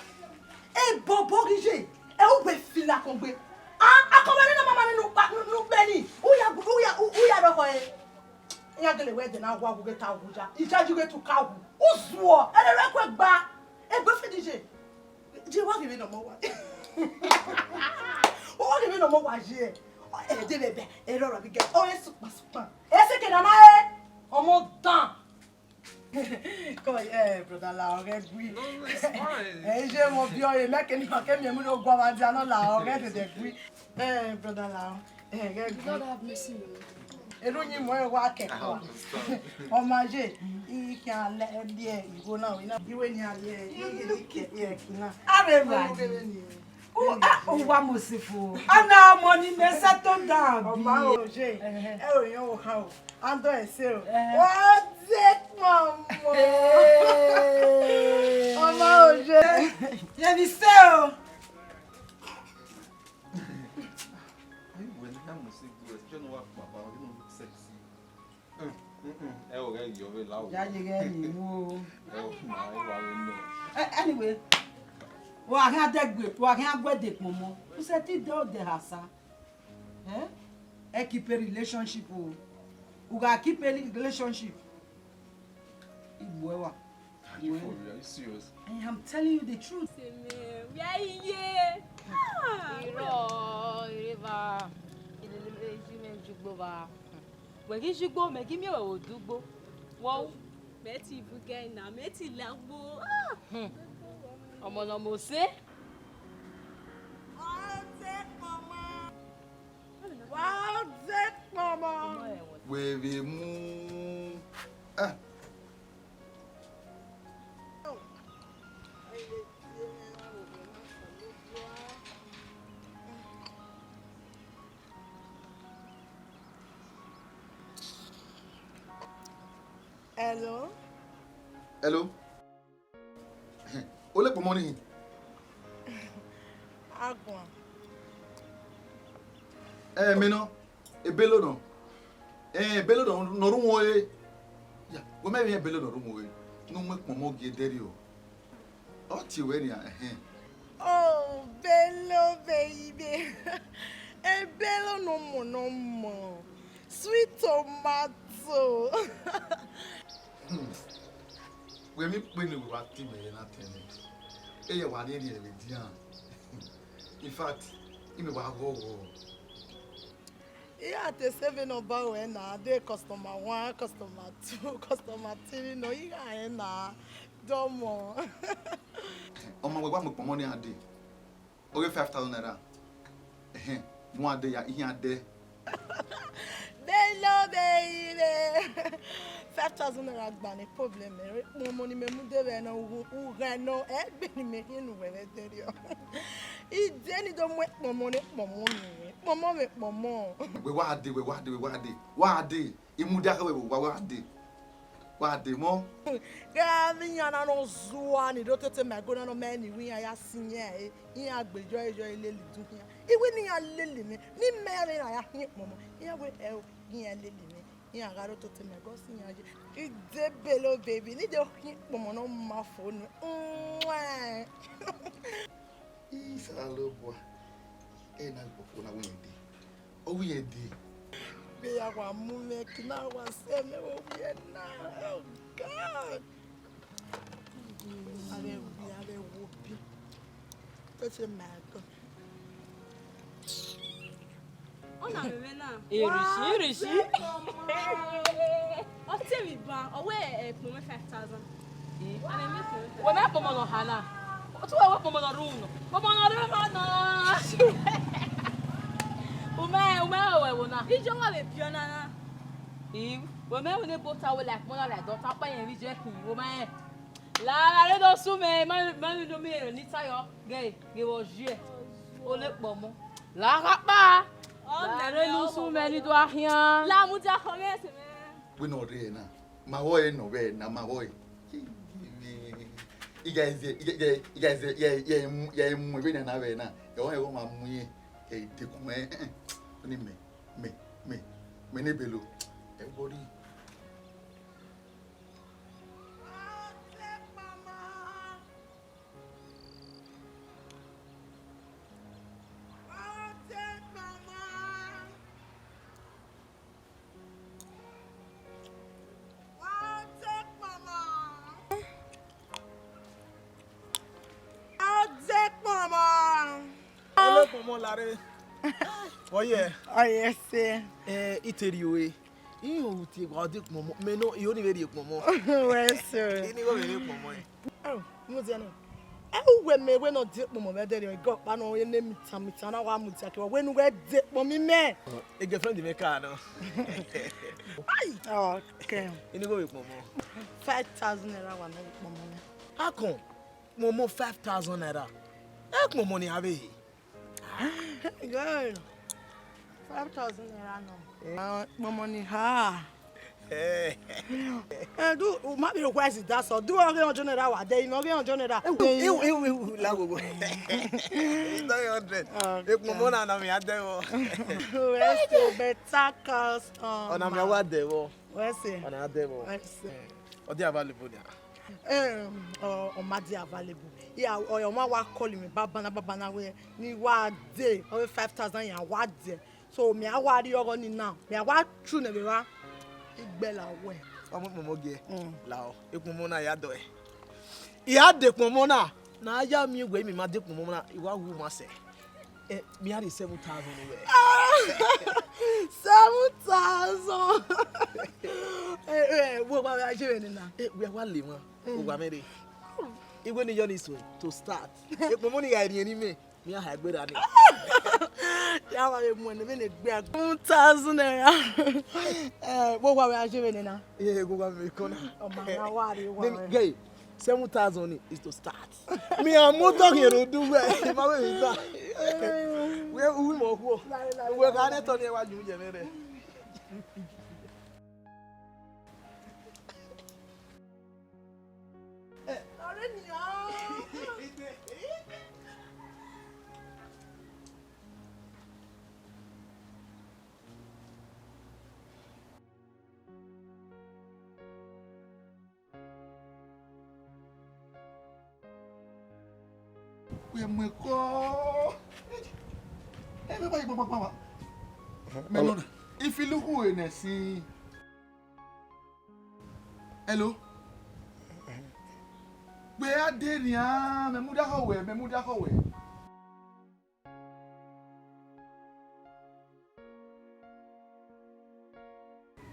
ebobo ghi ye, ẹ u gbe fila kọn gbe. A, akọmọ nene ọmọ nene ukpa, nu, nu kpẹ ni, u ya, u ya, u, u ya rhọkọ ẹre. Iran gele wẹ ẹdẹ na wa wu ghe ta wu ya, I ya yi ghe tu ka wu. U zuọ, ẹre rẹ kue gba, egbe fi ni ye. Je wa ghe vbene ọmọ wa. Wa ghe vbene ọmọ wa ye. Ẹ de vbe ẹbẹ, ẹ rọrọ ghi gẹ, ọ re sukpan sukpan. Ẹ sẹ ke nana re, ọmọ dan. Come on, eh, brother, la ọghẹ gui. No, no, it's fine. Ẹ, iye mo bi ọre, mẹ kẹ ni ma kẹ miẹn mu ne ogun avadian nọ, la ọghẹ dede gui. Eh, brother, la, eh, ghẹ gui. God have mercy on you. Eru yin mo wa kẹkọ. I understand. Ọma ye, I khian lẹ biẹ igho na, ina. Iwe ni a ye, I ye ni kẹ, ye kina. Are ba. Ọmọ kere ni. Uwa must fo. Ana ọmọ ni mẹ settle down. Ọba oje, ẹ ò yan wo ha o. Andọ ẹse o. Wa de kpọmọ. Ọba oje. Ye mi se o. Ayi wẹ ne a must go, ẹjọ ne wa kpaba, you know, sexy. Mm, mm, mm. Ẹ o ghẹ yọ vbe la o. Ya ye ghẹ ni mu o. Ẹ o ma wa vbe nọ. Eh, anyway, wa khian dẹgbe, wa khian guẹdẹ kpọnmọ. U sẹ te dẹ odẹ hasa. Eh? Ẹ keep a relationship o. U gha keep a relationship. Igbo ẹwa. Are you for real? Are you serious? I am telling you the truth. Sẹ mẹ, wẹ a ye. Ah, irọ, ireva, ilele eji mẹ jugbo va. Wẹ ghi jugbo, mẹ ghi miẹn wẹ vbe odugbo. Wọ, mẹ ti bu gẹ na, mẹ ti lagbo. Ah! Hmm. Ọmọ ne ọ mose. Wa de kpọmọ. Wa de kpọmọ. Wẹ vbe mu. Ah. Hello? Hello? Ole kpọmọ nii? Aguan. Eh, me nọ. Ebelo nọ. Eh, Ebelo nọ, nọ ru won re. Ya, wẹ mẹ vbe Ebelo nọ ru won re. Ne u mu ekpọnmọ gie dẹrriọ. Ọ tie wẹ nian, ẹhẹn. Oh, Bello baby. Ebelo nọ mọ nọ mọ. Sweet tomato. Hmm. Wẹ mi kpe ne wa ti mẹ ye na tẹn nẹ. Eye wa rhie rhie vbe dian. In fact, imẹ wa ghọghọ. Iran te save number ruẹ na, de customer one, customer two, customer three nọ, I gha rẹn na, dọmọ. Ọ ma wẹ wa mu ekpọnmọ ne iran dee, ọ ghe five thousand naira. Ẹhẹn, mu iran dee ya, iran dee. Bello baby. Five thousand naira gba ne problem, ẹre ekpọnmọ ne imẹ mu dee vbe nọ, u, u ghẹ nọ, ẹgbẹe ne imẹ khian ne uwẹ vbe dẹrriọ. I de ni do mu ekpọnmọ ne ekpọnmọ nuẹn, ekpọnmọ vbe ekpọnmọ. Wẹ wa dee, wẹ wa dee, wẹ wa dee, wa dee. I mudia khẹ wẹ vbe owa, wa dee. Wa dee mọ. Gha vbe iran na nọ zua ni do tete ma ẹgo na nọ ma ẹre ni wẹ iran ya sin iran ẹre, iran gbe yọe yọe lele idun khian. I wẹ ne iran lele mwẹ, ne imẹ rre na ya khian ekpọnmọ. Iran wẹ ẹo, iran lele mwẹ. Iran gha rre ototọ mẹ, God sẹ iran ye. I de Bello baby, ne I do khian ekpọnmọ ne ọ ma fo nuẹn. Mwẹ. Osanobua, ena kpokpo na wẹ irẹn dee. Ọ wẹ irẹn dee. Vbe ya wa mu mwẹ, ke na wa sẹ mẹ vbe ọ wẹ na. Oh God. Avbe, avbe wo bi. Touch my God. Ọ na mwẹ mwẹ na. Irishi, irishi. Ọ te emwi ban, ọ wẹ, eh, kpọnmwẹ five thousand. Eh. Wẹ mẹ kpọnmwẹ nọ ha na. Otu wẹ wẹ kpọnmwẹ nọ rre unu. Kpọnmwẹ nọ rre unu nọ. Umẹ, umẹ wẹ wẹ wo na. Ijọ wa vbe biẹ ọna na. I, wẹ mẹ wẹ ne bota wẹ like mother like daughter, pa yẹn vbe ijẹ khin, wẹ mẹ. La, la re do su mẹ, ma, ma do mi ero ni ta yọ. Ghe, ghe vbe ọ ye. Ole kpọnmọ. La gha kpa. La re ne usun mẹ ni do a khian. La mudia khọ mwẹ ẹse mwẹ. Wẹ ne ọ rre na, ma vbọ ẹre ne ọ vbe na, ma vbọ ẹre. I gha ze, I gha, I gha, I gha ze, ya, ya, ya mu vbe na na vbe na. Ẹghọ, ẹghọ ma mu ye, ya dekun ẹ, ẹ, ẹ. Ni mẹ, mẹ, mẹ, mẹ ne Bello. Ẹ worry. Ole kpọnmọ lare. Ọyẹ. Ọyẹ sẹ. Eh, I te rhie ore. Iran ru tie gha de kpọnmọ, mẹ nọ, I ho ni vbe rhie kpọnmọ. Wẹ so. I ni ho vbe rhie kpọnmọ. Oh, mudia nọ. Ẹ, uwẹ mẹ wẹ nọ de kpọnmọ vbe ẹdẹrriọ, ẹgẹ ọkpa nọ, ene mitan mitan na wa mudia kevbe wẹ ne uwẹ de kpọnmọ imẹ. E girlfriend mẹ ka nọ. Ai! Okay. I ni ho vbe kpọnmọ. Five thousand naira wa nọ vbe kpọnmọ na. How come? Kpọnmọ five thousand naira. Ẹ kpọnmọ ne a vbe he. Girl, five thousand naira nọ. Ah, kpọnmọ ni ha. Eh. Eh, du, u ma vbe wise that so. Du ọghe ọjọ naira wa de, ino ọghe ọjọ naira. Ewu, ewu, ewu, ewu, la gogo. It's nine hundred. Oh, ekpọnmọ na, na mi a dẹ vbọ. Rest a better cause, um, ọna mi a wa dẹ vbọ. Wẹ sẹ. Ọna a dẹ vbọ. Wẹ sẹ. Ọ dị available nia? Em, ọ, ọ ma dị available. Ya, ọ, ọ ma wa call mi babana, babana wẹ, ne I wa dẹ, ọ wẹ five thousand ya wa dẹ. So, mẹ a wa rrie ọghọ ni na, mẹ a wa chu nẹ vbe evba, I gbẹla wẹ. Wa mu ekpọnmọ gie, mm, lahọ, ekpọnmọ na ya dọe. I a dẹ ekpọnmọ na, ne a ya miẹn wẹ mẹ ma dẹ ekpọnmọ na, I wa wu ma sẹ. Eh, mi a rhie seven thousand wẹ. Seven thousand. Eh, eh, wo ma vbe a ye vbe nena? Eh, wẹ wa le mwa, mm, owa mwẹ rre. Iwe ni yọ ni so to start. Ekpọnmọ ni gha rhiẹnrhiẹn mẹ, mi a ha egbe ra ni. Ya wa vbe mu ẹn vbene egbe a. Seven thousand naira. Eh, wo wa vbe a ye vbe nena? Eh, wo wa vbe kọ na. Ọ ma na wa rre wa. Gay, seven thousand is to start. Mi a mu otọ khian ro du wẹ, ma vbe vbe ta. Wẹ u wi mọ khuo. Wẹ ka ne tọ ni ẹ wa ju yẹ vbe rẹ. Wẹ mu ẹko. Ẹ, vbe gba igba gbagba wa. Mẹ nọ na. Ifilu khu ne si. Hello. Wẹ a de nian, mẹ mudia khọ wẹ, mẹ mudia khọ wẹ.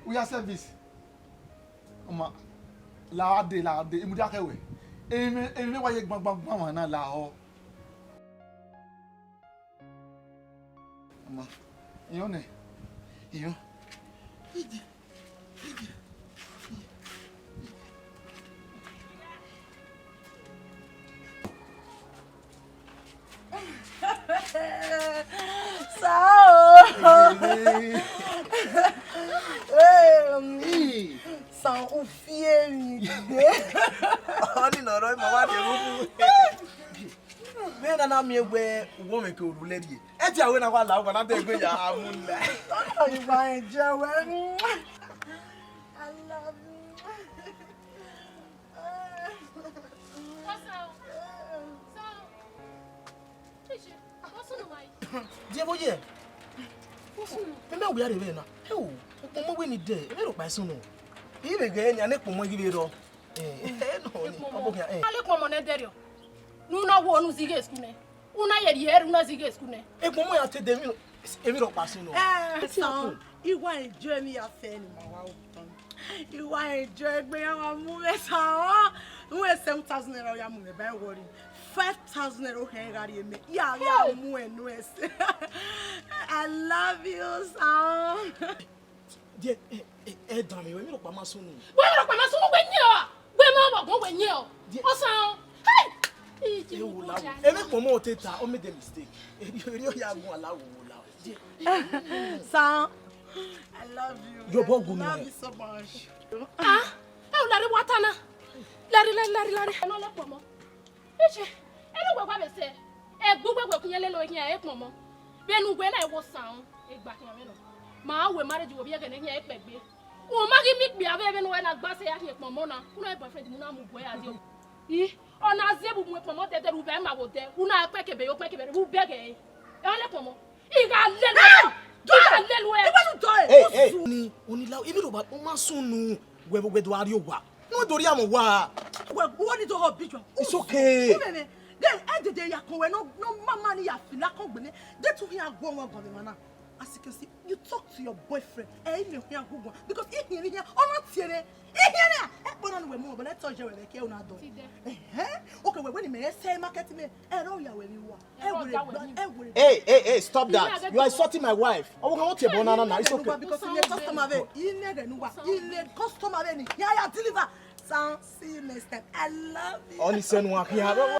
Uya service. Ọma, la de, la de, I mudia khẹ wẹ. Emwi, emwi wa ye gbangban gbangban na lahọ. Ọma, iyọn nẹ, iyọn. Sa o. Ee, sa, u fi emwi gbe. Ọni nọ rọ ima wa de ru. Vbe na na miẹn wẹ uwọmwẹ ke oru lẹrriẹ. Ẹ dia wẹ na wa la owa na dẹ egbe ya mu la. Ọ na ghi wa enjoy wẹ. I love you. What's up? What's up? Die vbo ye? Mẹ ma wia rre vbe na. Eo, okpọnmọ wẹ ni dẹ, emwi rhọkpa i sunu. I vbe ghẹ nian ne ekpọnmọ ghi vbe rrọọ. Eh, eh, no, ni, ọbọ khian, eh. Ale ekpọnmọ nẹ dẹrriọ. Ne u na wo ne u zighe school nẹ. U na ye rhie ẹre, u na zighe school nẹ. Ekpọnmọ ya te dẹ emwi, emwi rhọkpa sunu. Eh, son, I wa enjoy emwi ya fẹ ne ima wa ru. I wa enjoy egbe ya wa mu mwẹ sa. Wẹ seven thousand naira ya mu mwẹ ba ẹvbo rri. Five thousand naira okhian gha rrie mẹ. Ya, ya mu ẹ nu ẹse. I love you, son. Die, ẹ, ẹ, ẹ dan mẹ, emwi rhọkpa ma sunu. Wẹ emwi rhọkpa ma sunu, wẹ yin ọ. Wẹ ma vbe ọgbọn, wẹ yin ọ. Die. Ọ san. Hey! Iji, ẹ wo la wo. Emwi kpọnmọ te ta, ọ made a mistake. Eri, eri ọ ya gun ala wo wo la. Die. San, I love you. Your boy go nowhere. I love you so much. Ah, ẹ o lare wa ta na. Lare, lare, lare, lare. Ẹ nọ lẹ kpọnmọ. Iche, ẹ ne uwẹ wa vbe sẹ, ẹgbẹ uwẹ wẹ khian lele ohian ekpọnmọ. Vbene uwẹ na i wo san, egba khian mwẹ nọ. Ma wẹ marriage wo vbi ẹghẹ ne khian ekpẹgbe. U ma ghi miẹn ikpia vbe vbene uwẹ na gba sẹ ya khian ekpọnmọ na, u na boyfriend mu na mu guẹ ya dio. I, ọ na zẹ vbe mu ekpọnmọ dẹdẹ ru vbe ma wo dẹ, u na kpẹ kebe yo kpẹ kebe ru bẹghe. Ẹ ọ lẹ ekpọnmọ. I gha lele uẹ. I gha lele uẹ. Hey, hey. Ni, oni la, emwi rhọkpa, ọ ma sunu. Wẹ, wẹ do a rrie owa. No do rhie amwẹ owa. Wẹ, wẹ ni do ghe obijua. It's okay. Umeme, then, ẹ dede ya kọn wẹ nọ, nọ mama ni ya fila kọn gbele. Dẹ tu khian guọ wọn gọn vbe emwa na. As you can see, you talk to your boyfriend. Ẹ i miẹn khian gu guan. Because I khian, I khian, ọ na tie rre. I khian na. Ẹ kpọ na nu wẹ mu, but let's talk, wẹ vbe ke una do. Ẹhẹn. Okay, wẹ, wẹ ni mẹ sẹ market mẹ. Ẹ rọ ya wẹ ni wa. Hey, hey, hey, stop that. You are insulting my wife. Ọmọ kan wọ́n ti ẹ̀ bọ̀ nana na, it's okay. Because in a customer way, in a customer way, yeah, yeah, deliver. So, see you next time. I love you. Ọ ni sẹnu wa khian.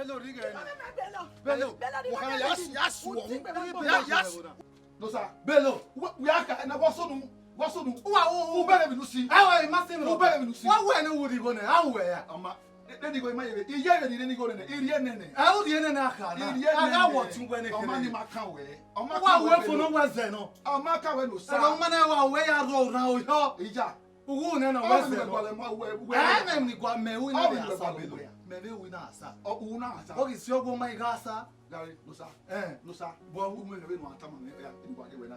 Bello, righe nẹ. Bello, Bello, Bello, righe nẹ. Bello, righe nẹ. No sir. Bello. Wẹ, wẹ a ka na wa sunu, wa sunu. Uwa, u, u, u bẹrẹ vbe unu si. Ẹwẹ, I ma sẹ mwẹ. U bẹrẹ vbe unu si. Wa wẹ ne u rhie igho nẹ, a wẹ ya. Ọma, e, de ni igho ima yere. I yere ni de ni igho nene. I rhie nene. Ẹ, u rhie nene a kha na. I rhie nene. A gha wọ tun wẹ ne kere. Ọma ni ma kan wẹ. Ọma kan wẹ fo no wẹ zẹ nọ. Ọma kan wẹ no sir. Ẹ, ọma na wa wẹ ya rọ ran oyọ. Iya. Uwu nẹ nọ wẹ zẹ nọ. Ẹ, mẹ ni gua mẹ u na asa Bello. Mẹ vbe u na asa. Ọ, u na asa. Ọ ghi si ọghe ma I gha sa. Gari, no sir. Ẹ. No sir. Bọ u mẹ vbe no ata ma mẹ, ya, ni gua de wẹ na.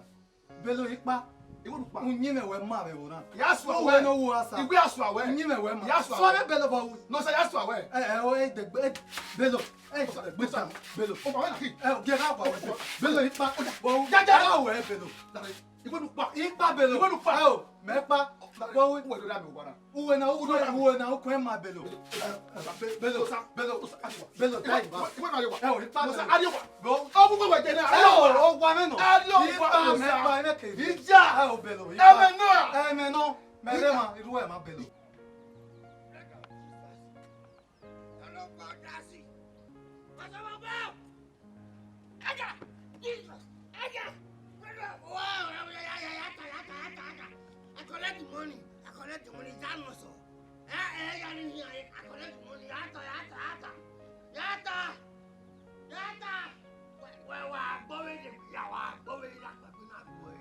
Bello ikpa. Igho ne u kpa. Uyinmwẹ wẹ ma vbe ẹvbo na. Ya sua wẹ. Uwẹ ne u ru asa. Igho ya sua wẹ. Uyinmwẹ wẹ ma. Ya sua wẹ. Sua wẹ Bello vbe u. No sir, ya sua wẹ. Ẹ, ẹ, o, e degbe, e, Bello. Ẹ, degbe sa, Bello. O ma wẹ na ki. Ẹ, o, gie gha gua wẹ. Bello ikpa. Oya. Vbe u. Ya, ya, ya. Gha gha wẹ Bello. Igho ne u kpa. Ikpa Bello. Igho ne u kpa. Ẹ, o, mẹ kpa. Vbe u. Uwẹ do da mi owa na. Uwẹ na, uwẹ, uwẹ na, uwẹ na, uwẹ ma Bello. Bello, Bello, Bello, dai ba. Ẹ o, ikpa Bello. Bro. Ọ wu wẹwẹ jẹ nẹ. Ẹ o, ọ wa mẹ nọ. Ikpa mẹ, ikpa mẹ ke. Ija. Ẹ o, Bello, ikpa. Ẹmẹ nọ. Ẹmẹ nọ. Mẹ rẹ ma, irhu ẹ ma Bello. Aya! Jesus! Aya! Brother, wow, yata, yata, yata, yata, yata. I collect the money. I collect the money. Is that not so? Eh, eh, yeah, yeah, yeah, I collect the money. Yata, yata, yata. Yata! Yata! Wẹ, wẹ, wẹ, agbọvbele, ya, wẹ, agbọvbele, ya, kpẹkpẹ na gbọe.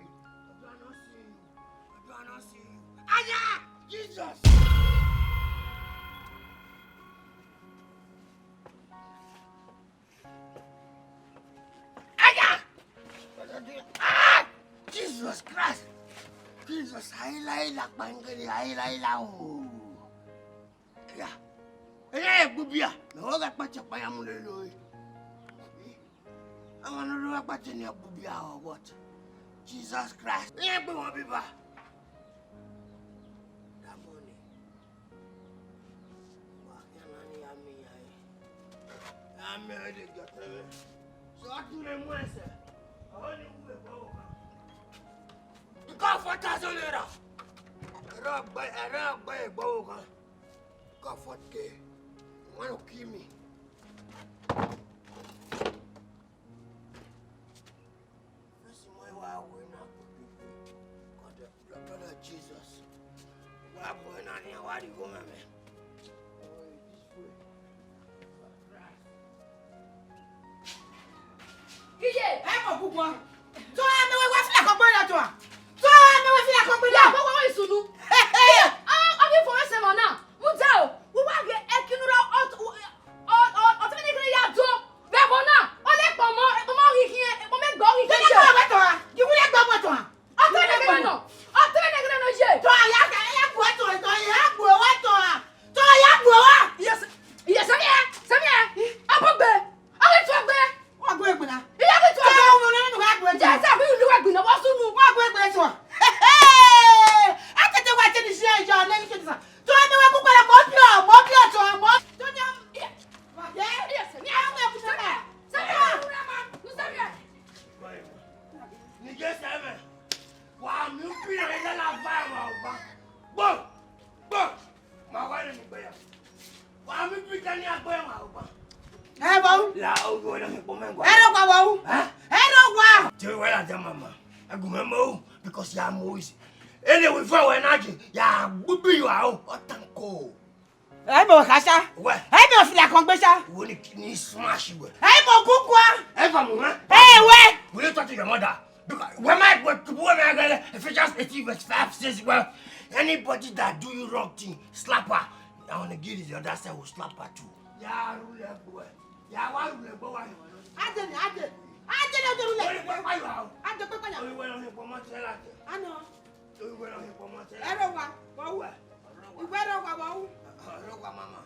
Ojú àná sí i. Ojú àná sí i. Aya! Jesus! Aya! Ah! Jesus Christ! Jesus, ayila, ayila, kpangere, ayila, ayila, oh. Aya! Aya, egbubia! Mẹ ho gha kpatse kpa ya mu lele ore. Ọmọ ne ọ rre kpatse ne egbubia or what? Jesus Christ! Aya, egbe wọ biba! Amẹ ọre de jọ tẹn mwẹ. So, ọ tu ne mu ẹsẹ. Ọ ni wu egbe ọvbokhan. Nka four thousand naira. Ẹrọ gbe, ẹrọ gbe egbe ọvbokhan. Nka four K. You want to kill me? First one, wa wẹ na kpekpekpe. God, the blood of Jesus. Wa bu na ni, wa righo mwẹ mwẹ. Iye! Ẹ mọ gbogbo. Tọ a mẹ wẹ, wẹ fila kọ gbọdọ tọ a. Tọ a mẹ wẹ fila kọ gbọdọ. Ya, wẹ, wẹ, wẹ, isunu. Iye! Ọ, ọ ghi fo wẹ sẹ nọ na. Mudia o, u wa ghe ẹkinu rọ, ọ, ọ, ọ, ọ, ọ, ọtẹn ne ghe ya do. Vbe ẹvbo na, ọ lẹ ekpọnmọ, ekpọnmọ ghi khian, ekpọnmọ egbe ọ ghi khian. Tọ a mẹ wẹ tọ a. Ghi wẹ gbe ọmọ tọ a. Ọtẹn ne ghe nọ, ọtẹn ne ghe nọ ye. Tọ a ya, ya gbe tọ a, tọ a ya gbe wa tọ a. Tọ a ya gbe wa. Yes, yes, sẹ vbe, sẹ vbe. Ọ bu gbe. Ọ ghi tuẹ gbe. Wa gbe gbe na. Iye ghi tuẹ gbe. Tọ a mẹ nọ, nọ, wa gbe gbe. Yes, sir, we do wa gbe na, wa sunu. Wa gbe gbe tọ a. A tete wa te ni si ya, ya, ne ni se sa. Tọ a mẹ wẹ ku kpẹrẹ, mọ biẹ, mọ biẹ tọ a, mọ. Tọ a mẹ, iye. Wa gbe. Yes, sir. Ni a mẹ ku sẹ vbe. Sẹ vbe. Sẹ vbe. Ni je sẹ vbe. Wa miẹn ubi na, iye la va ma ọgba. Gbo! Gbo! Ma wa rẹn ni gbe ya. Wa miẹn ubi na, ni a gbe ma ọgba. Ẹ vbọ ru? La, o, o, o, o, o, o, Ẹ rọ wa vbọ ru? Ẹ? Ẹ rọ wa. Te wẹ la da mama. Ẹ gu mẹ mo, because ya mo is. Ele wi fo wẹ na je, ya gbubi yo aro, ọ tan ko. Ẹ mọ kha sha. Wẹ. Ẹ mọ fila kan gbe sha. Wo ni, ni smash wẹ. Ẹ mọ kukua. Ẹ va mu mẹ. Ẹ wẹ. Will you talk to your mother? Because when my, when, when my girl, Ephesians eighteen verse five says, well, anybody that do you wrong thing, slap her. I wanna give the other side will slap her too. Ya rule egbe. Ya wa rule egbe wa yo. Ade ni, ade. Ade ni, ade rule egbe. Oyi pa pa yo. Ade pa pa ya. Oyi wẹ lọ ni pọmọ tẹ la tẹ. Ano. Oyi wẹ lọ ni pọmọ tẹ la. Ẹ rọ wa, wa wu. Wẹ. Iwẹ rọ wa, wa wu. Ọrọ wa mama.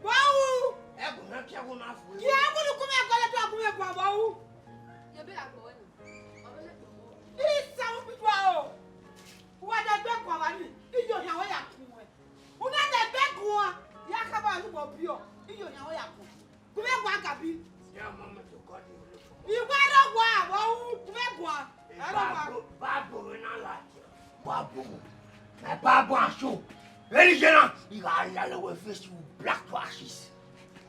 Wa wu. Ẹ gùn na kí ẹ gùn na fu. Kí ẹ gùn ni kú mẹ gọlẹ tó a gùn mẹ gùn wa wu. Ye be a gbọ wẹ na. Isa u bi wa o. Wa da gbe gua wa ni. Iyo ni awẹ ya kun wẹ. U na da gbe gua. Ya ka ba lu mo bi o. Iyo ni awẹ ya kun. Ku mẹ gua gabi. Iwẹ rọ wa, wa u ku mẹ gua. Ẹ rọ wa. Babo, babo, we na like. Babo. My babo and show. Very general. You got yellow with face, you black to ashes.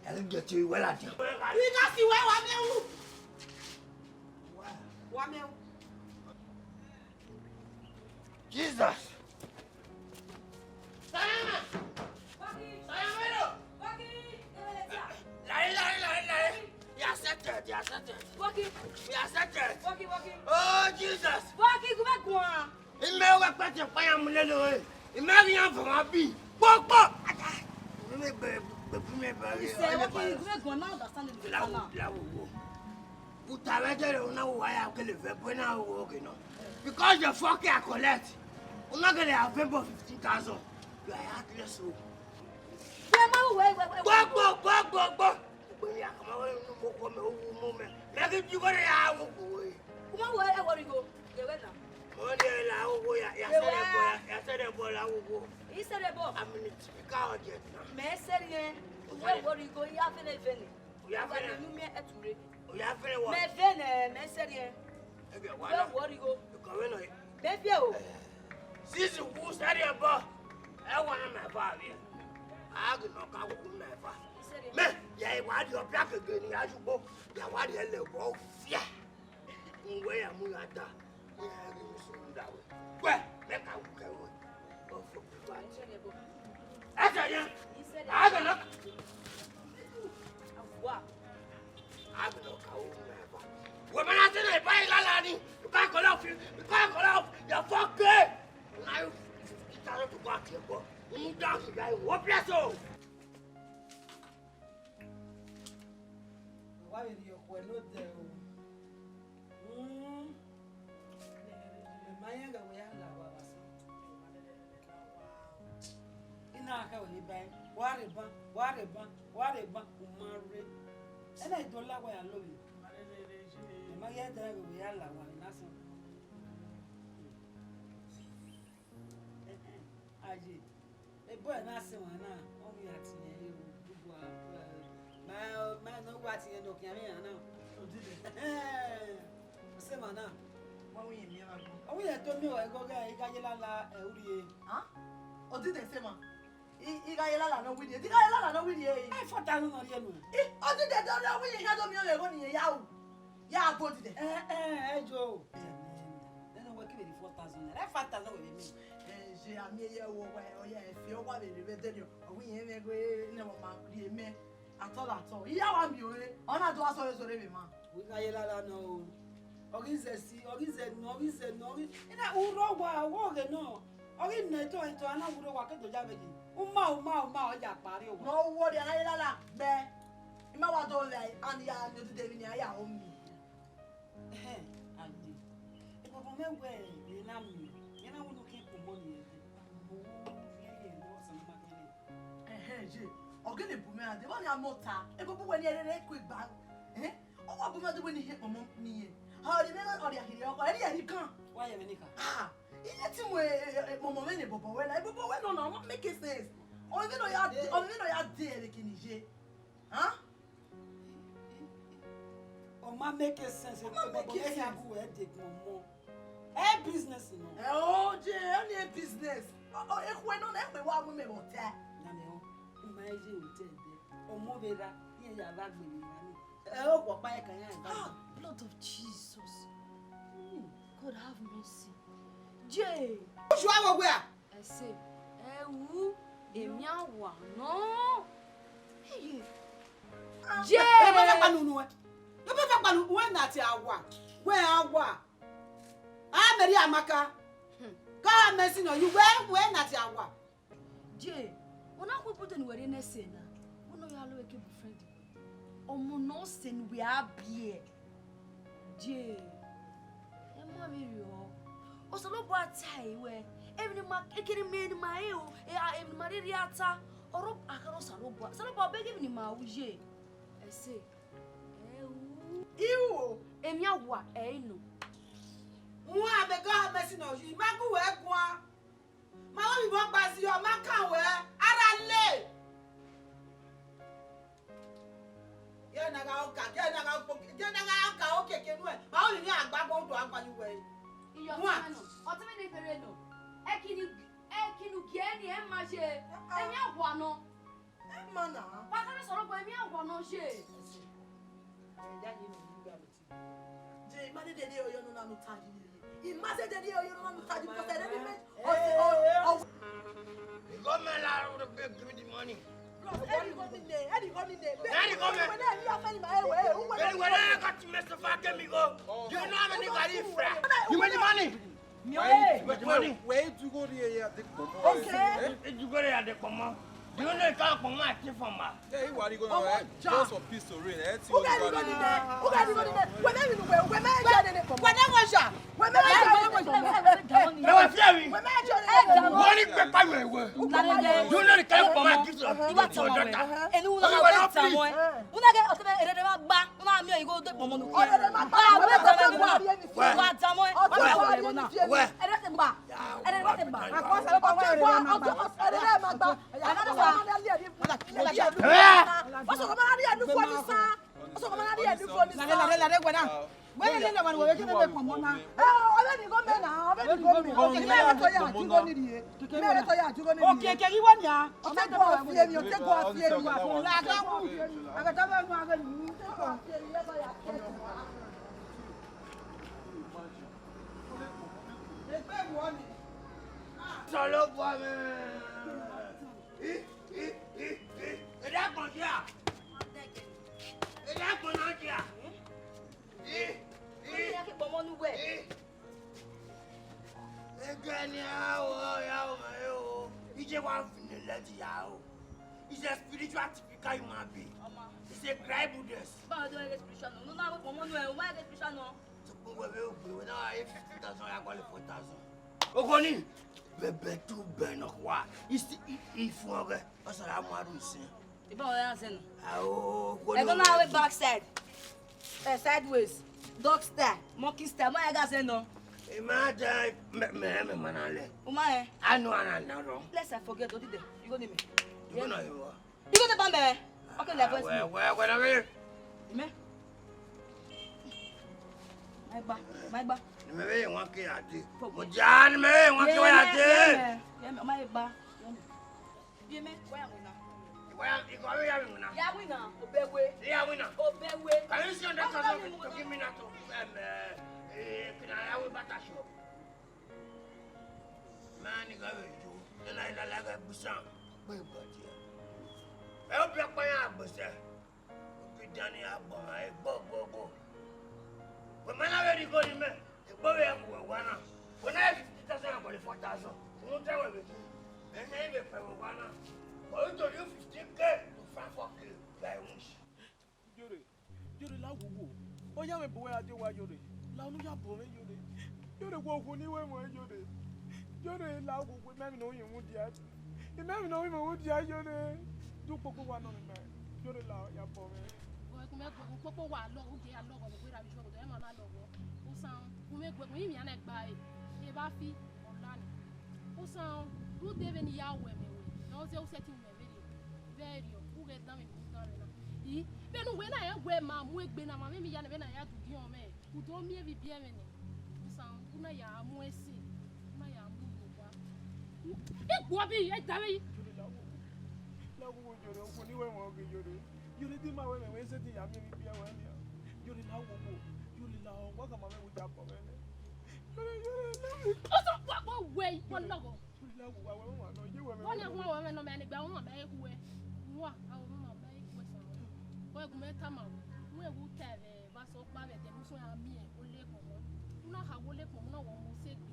I get you well at you. You got you well, wa mẹ u. Wa mẹ u. Jesus. Salama. Salama. Lai, lai, lai, lai. You accepted, you accepted. You accepted. Oh, Jesus. Imẹ wẹ kpẹtẹ kpaya mu lele ore. Imẹ ghi yan vọ ma bi. Kpokpo. Imẹ gbe, gbe, gbe, gbe, gbe, Iṣẹ, Wọki, you make una understand the Lawo, lawo, wo. Uta vbe ẹdẹrẹ una wo wa ya kele vẹ bu na wo oge nọ. Because the fuck I collect. Una gele available fifteen thousand. You are heartless o. Wẹ ma wẹ, wẹ, wẹ, wẹ. Gbọ, gbọ, gbọ, gbọ, gbọ. Ugbẹn ya kama wẹ nu mo kọ mẹ, u mu mẹ. Mẹ ghi ju gọrẹ ya wo gbo we. Kuma wẹ ẹ wọrigho, ye wẹ na. Mo de la wo gbo ya, ya sẹrẹ bọ, ya, ya sẹrẹ bọ la wo gbo. I sẹrẹ bọ. Amini ti ka ọjẹ na. Mẹ sẹrẹ yẹn, wẹ wọrigho, ya fẹnẹ vẹnẹ. Oya fẹnẹ. Wa nọ unu miẹn ẹtu rre. Oya fẹnẹ wọ. Mẹ vẹnẹ, mẹ sẹrẹ yẹn. Ẹgbẹ wa wẹ na. Wọrigho. Ikọ vbe nọ. Mẹ fiẹ o. Sisi wu sẹrẹ bọ. Ẹ wa na mẹ fa vbe. A ghi nọ ka wu mẹ fa. Mẹ, ya wa di ọbia kegbe ni a ju gbo. Ya wa di ẹlẹ wọ fia. N wẹ ya mu ya da. Wẹ, mẹ ka wu kẹ wẹ. Ọ fọ bi wa. Ẹsẹ yẹn. A gana. A gana ka wu mẹ ba. Wẹ mẹ na se na ba ilala ni. You can't call off. You can't call off. You're fucking. Now you, you can't do what you want. You don't do that. What place? Wa vbe rhie okhuẹ ne odẹ o. Mm. Mẹ ma rẹn ghẹ wẹ ya la owa vbe asọn. I na khẹ wẹ ni ba ẹn, wa rhe ban, wa rhe ban, wa rhe ban, u ma rre. Ẹna i do la wẹ ya lo vbe. Mẹ ma ghẹ dẹ ghẹ wẹ ya la owa vbe ne asọn. Aye, ebo ẹre na sẹ emwa na, ọ ghi ya tie ẹre o, gbogbo a, ma, ma ne ọ wa Ya vbe ya na. Odide. Sẹ emwa na. Wa wi yẹn miẹn vbe agbọn. Ọ wi yẹn to miẹn vbe ẹghẹ ọghe I gha ye lala ẹ urrie. Hàn? Odide sẹ emwa. I, I gha ye lala ne ọ wiri, I gha ye lala ne ọ wiri. Ẹ fọta nu nọ rhie nuẹn. I, odide do rre wiri, I gha do miẹn vbe ẹghẹ ne irẹn ya ru. Ya bo odide. Ẹ, ẹ, ẹ yo. Nene wẹ kevbe four thousand naira. Ẹ five thousand wẹ vbe miẹn. Ẹ, je a miẹn ye ẹvbo wa, ọ ya fi ọwa vbe rre vbe ẹdẹrriọ. Ọ wi yẹn mwẹ ghe ne ọ ma rhie mẹ. Atọ la atọ, I ya wa miẹn ọre, ọ na do asọrre sọrre vbe emwa. Wẹ I gha ye lala nọ o. Ọ ghi zẹ si, ọ ghi zẹ nọ, ọ ghi zẹ nọ, ọ ghi, ina urho wa, wa ọghe nọ. Ọ ghi nọ eto, eto, a na wurre wa ke do ya vbe yi. Uma, uma, uma, ọ ya kpa rrie owa. Ne ọ wu ọrria na ye lala gbẹ. I ma wa do vbe, and ya miẹn odide vbe nia, ya ho mi. Ẹhẹn, Ade. Ebobo mwẹ wẹ, rẹn na miẹn, rẹn na wẹ ne u ke kpomọ ni ẹdẹ. Owo, rẹn ye ne ọsa ne ma kẹnẹ. Ẹhẹn, ye. Ọ gele bu mwẹ rade, vbọ nia mẹ ota? Ebobo wẹ ne ẹrẹrẹ ku igba. Eh? Ọ wa bu mwẹ rade wẹ ne I he kpomọ ni ẹn. Ha, ọrriẹ mwẹ, ọrriẹ ahirhiẹ ọkọ, ẹrriẹ ẹre gan. Wa ye mwẹ ni kha. Ah, I ye ti mu, eh, eh, eh, kpomọ mwẹ ne ebobo wẹ na, ebobo wẹ nọ na, ọ ma make sense. Ọ mwẹ ne ọ ya, ọ mwẹ ne ọ ya de ẹre kene ye. Hàn? Ọ ma make sense. Ọ ma make sense. Gu wẹ de kpomọ. Ẹ business nọ. Ẹ o je, ẹ ni business. Ọ, ọ, ekhue nọ na, ẹ kpe wa mu mẹ vbe hotel. Na mẹ o, u ma ye hotel dẹ. Ọmọ vbe ra, iran ya vbe gbe vbe ra ni. Ẹ o, ọkpa ẹ ka ya. Ah, blood of Jesus. Hmm, God have mercy. Je. Usu awọ wẹ a? Ẹse, ẹ wu, emwi awa nọ. Eye. Ah, je. Ẹ bá fẹ́ panu nu ẹ. Ẹ bá fẹ́ panu nu ẹ na ti awa. Wẹ awa. A mẹ rhie Amaka. Hmm. Ka mẹ si nọ, yu wẹ, wẹ na ti awa. Je, ọ na khu ibude ne uwẹ rhie nẹ ẹse na. Wẹ ne ọ ya lo ẹre ke boyfriend wẹ. Ọmọ ne ọ sẹ ne uwẹ a biẹ. Je, ẹ ma vberriọ. Osanobua tae wẹ, emwi ne ima, ekene mẹ ne ima re o, e, a, emwi ne ima rhirhi a ta, ọre a kha rre Osanobua. Osanobua ọ bẹghe emwi ne ima ru ye. Ẹse, ẹ ru. Iru o. Emwi awa ẹ i nọ. Uan mẹ gha mẹ si nọ yi, ma gu wẹ guan. Ma vbe vbe ọkpa si ọ ma kan wẹ, a ra le. Gie na gha ọka, gie na gha ọkpa, gie na gha ọka okiekie nuẹ, ma vbe ni agba gbọ do agba yu wẹ. Iyọ. Wa. Ọtẹn mwẹ ne fẹrẹ nọ. Ẹki ni, ẹki ne u gie ni ẹ ma ye. Emwi awa nọ. Ẹ ma na. Wa kha rre Osanobua, emwi awa nọ ye. Ẹ ya ye ne u gha. Je, I ma zẹdẹ rhie ọyọ nọ na ne u ta yi. I ma zẹdẹ rhie ọyọ nọ na ne u ta yi, because ẹdẹ ni mẹ, ọ, ọ, ọ. The government la, give me the money. Bros, ẹdẹ gọ mi nẹ, ẹdẹ gọ mi nẹ. Ẹdẹ gọ mi. Wẹ na ẹdẹ afẹ ni ma, ẹ wẹ, ẹ wẹ. Wẹ na got to mess up, give me go. You know how many gari fra? Give me the money. Wẹ, wẹ, wẹ, wẹ, wẹ, dugo rhie ya de kpọmọ. Okay. Ẹ, ẹ, dugo rhie ya de kpọmọ. Do you know how kpọmọ a thief from ma? Yeah, he worry go. Ọmọ, eh, ja. Just for peace to reign. Eh, ti o ga ni go ni de. O ga ni go ni de. Wẹ mẹ mi nu wẹ, wẹ mẹ ja de ne kpọmọ. Wẹ na wẹ ja. Wẹ mẹ ja de ne kpọmọ. Ẹ wẹ fi ẹwi. Wẹ mẹ ja de ne kpọmọ. Wọ́n ní pẹpẹ wẹ̀ wẹ̀. Do you know the kind of kpọmọ a give to your daughter? Enu wuna wẹ ta mọ ẹ. Wuna ke ọtẹ ere de ma gba. Wuna mi o igo de kpọmọ nu. Ọtẹ de ma gba. Wẹ ta mọ ẹ. Wẹ. Wẹ. Ere de gba. Ere de gba. Akọ sẹ ko gba ere ma gba. Ere de ma gba. Ere de gba. Oso ko ma ri ẹnu fo ni sa. Oso ko ma ri ẹnu fo ni sa. Lade, lade, lade, wẹ na. Wẹ lele ne wẹ wẹ kene me kpọmọ na. Eh, ọlẹ ni go me na, ọlẹ ni go me. Okay, kí lẹ wẹ tó yà, kí go ni rìí. Kí lẹ wẹ tó yà, kí go ni rìí. Okay, kí wẹ ni a. Ọtẹ gọ fi emi, ọtẹ gọ fi emi. Lade mu. Agata bẹ mu agẹ ni. Ọtẹ gọ fi emi, ẹ bá yà kẹ. Egbe wọ ni. Sọlọ bọ mi. Ih, ih, ih, ih. Eda gbọn dia. Eda gbọn na dia. Ih, ih. Ọmọ ya ke kpọmọ nu wẹ. Ih. Egeni a o, ya o, ma e o. Ije wa vine lẹdi ya o. He's a spiritual typical human being. Ọmọ. He's a cry Buddhist. Báwo ló ń yẹ spiritual náà? Nínú àwọn ọmọ náà ẹ̀, ó máa yẹ spiritual náà. Sọ pé wẹ́wẹ́ ògbé wẹ́ náà, ẹ fifty thousand, ya kọ́lé four thousand. Ogoni, bẹ̀bẹ̀ tó bẹ̀ náà wá. Isi, i, i fún ọgẹ, ọ sọ̀rọ̀ àmọ́ àrùn ìsìn. Ìbá ọ̀rẹ́ yà sẹ́nu. Àwọn ogoni. Ẹ tó náà wé backside. Eh, sideways. Dog style, monkey style, mọ ẹ gá sẹ́nu. Ìmọ̀ àjà mẹ, mẹ, mẹ, mọ̀ náà lẹ̀. O ma ẹ? Àánú ara nà rọ. Let's forget, o dìde. You go need me. You go know you are. You go to Bambe. Okay, let's voice me. Wẹ, wẹ, wẹ, wẹ. Amen. Gba, ma gba. Ne imẹ vbe wan ke ya dee. Mudia, ne imẹ vbe wan ke wa ya dee. Ye mẹ, ye mẹ, ọ ma gba. Ye mẹ, wa ya winna. Wa ya, I gha vbe ya winna. Ya winna, obẹ we. Ya winna. Obẹ we. Can you see hundred thousand to give me now to, um, uh, uh, can I have a barber shop? Man, I gha vbe yo. Then I like a busan. Gbe gba dia. Ẹ o bi ọkpa yan agbesẹ. Obi dan ni a gbọmwa ẹre gogogo. Wẹ ma na vbe rhie igho ne imẹ, egbe vbe mu wẹ owa na. Wẹ na re fifty thousand and forty-four thousand. Unu te wẹ vbe mu. Ẹmwẹ vbe kpẹ vbe owa na. But we told you fifteen K to five four K by wish. Yore, Yore, la wowo. Ọ ya mwẹ bu wẹ gha die owa Yore. La unu ya bọ mwẹ Yore. Yore, wẹ okhuo ni wẹ mwẹ Yore. Yore, la wowo, imẹ emwi ne ọ rinmwian dia. Imẹ emwi ne ọ rinmwian dia Yore. Du kpokpo wa nọ mwẹ. Yore, la ya bọ mwẹ. Wẹ gu mẹ gu kpokpo wa lọ, u je ya lọghọ vbe erha vbe iju ọgọdọ, ẹ ma na lọghọ. Usan, gu mẹ gu gu rinmwian na gba e. E vba fi, ọ la ni. Usan, rhunmwuda vbene I ya ru ẹmwẹ ruẹ, ne ọ zẹ u sẹtin ru ẹmwẹ vberriọ, vberriọ, u ghẹ danmwẹ ne u danmwẹ na. I, vbene uwẹ na rẹn wẹ ma mu egbe na, ma mwẹ emwi ya nẹ vbene a ya du ugiọn mwẹ, u do miẹn vbe ibiẹmwẹ nẹ. Usan, u na ya mu ẹse, u na ya mu unu owa. I guọbi, ẹ davbe yi. Yore, la wowo. La wowo Yore, okhuo ni wẹ mwẹ ọ ghe Yore. Yore, di ma wẹ mwẹ, wẹ sẹtin ya miẹn vbe ibiẹmwẹ nia. Yore, la wowo. Yore, la ọ, wa ka ma mwẹ vbe oja kọ mwẹ nẹ. Yore, Yore, la wowo. Ọsọ, wa, wa wẹ, wa lọghọ. Yore, la wowo, wa wẹ mwa nọ, ye wẹ mwẹ. Wa na hu wa wẹ mwẹ nọ, mẹ ni gba wọn mẹ hu wẹ. Wa, a wẹ mwa mẹ hu wẹ sa. Wa gu mẹ tama wẹ. Wẹ wu ta vbe ba sọ kpa vbe ẹdẹ ne u sẹ ya miẹn ole kpọnmọ. U na kha wẹ ole kpọnmọ na wẹ ọmọ osegbe.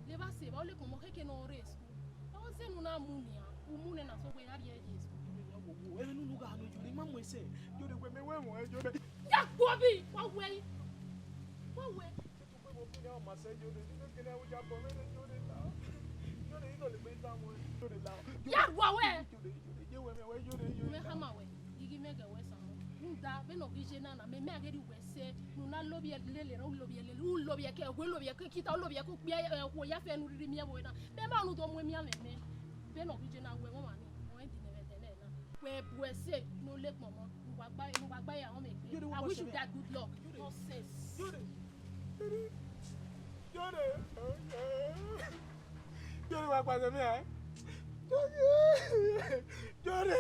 Levba sẹ vbe ole kpọnmọ khẹke ne ọ rre school. Ọ zẹ ne u na mu nian, u mu nẹ na sẹ wẹ ya rrie ye school. Yore, la wowo, ẹmwẹ ne unu gha nọ Yore, ma mu ẹsẹ. Yore, wẹ mẹ wẹ mwẹ Yore. Ya guọbi, wa wẹ yi. Wa wẹ. Ya guọbi wẹ. Mẹ khama wẹ, ghi ghi mẹ ghe wẹ sa. Rhunmwuda, vbene ọ ghi ye na na, mẹ, mẹ a ghe rhie wẹ sẹ, ne u na lobọ lele, u lobọ lele, u lobọ ke, wẹ lobọ ke, kita u lobọ ke, u kpia, eh, okhuo ya fẹ ne u rhirhi miẹn vbe na. Mẹ ma unu do mu emianmwẹ mẹ. Vbene ọ ghi ye na, wẹ mwa ni, ọ rẹn di mẹ vbe ẹdẹnẹ na. Wẹ bu ẹse ne ole kpọnmọ, ne uwa gba, ne uwa gba ya ọmọ egbe. Yore, I wish you guys good luck. Nonsense. Yore. Yore. Yore, wa kpa zẹ mẹ a? Yore. Yore.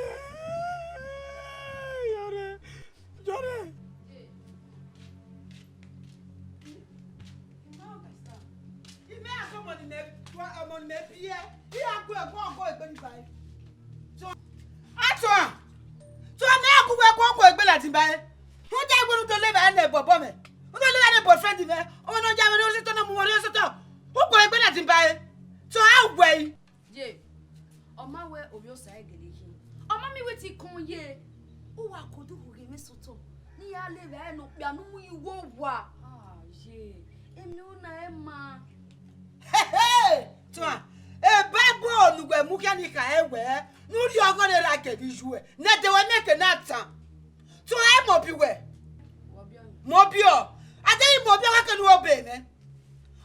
Yore. Yore. Imẹ a sẹ ọmọ ne imẹ, ọmọ ne imẹ biẹ, I ya gu ẹguọn ọgọ egbe ni ba ẹre. So, a tọn, so mẹ a gu wẹ ẹguọn ọgọ egbe ladian ba ẹre. Rhunmwuda wẹ ne u do levba ne bọbọ mwẹ, u do levba ne boyfriend mwẹ, ọmọ ne ọ ya mwẹ ne ọ sẹtin na mu mwẹ ne ọ sẹtin, u gu egbe ladian ba ẹre. So a wẹ ẹre. Ye, ọ ma wẹ ovbi Osa gele khin. Ọ ma miẹn wẹ te I kọn ye. Uwa ko do hu ghe mwẹ sotọ. Ne I ya levba ẹre ne okpia ne u mu ye uwu owa. Ah, ye. Emwi ne u na ẹre ma. Hehe! Tuan, Baibol ne uwẹ mu khian ni khare wẹ, ne u rhie ọghọe ne erha kevbe iyuẹ, ne ẹdẹ ruẹ miẹn eke na tan. Tuan, ẹ mọ bi wẹ. Mọ biẹ. A deghẹ mọ biẹ, ọ gha kẹ ne u obey mwẹ.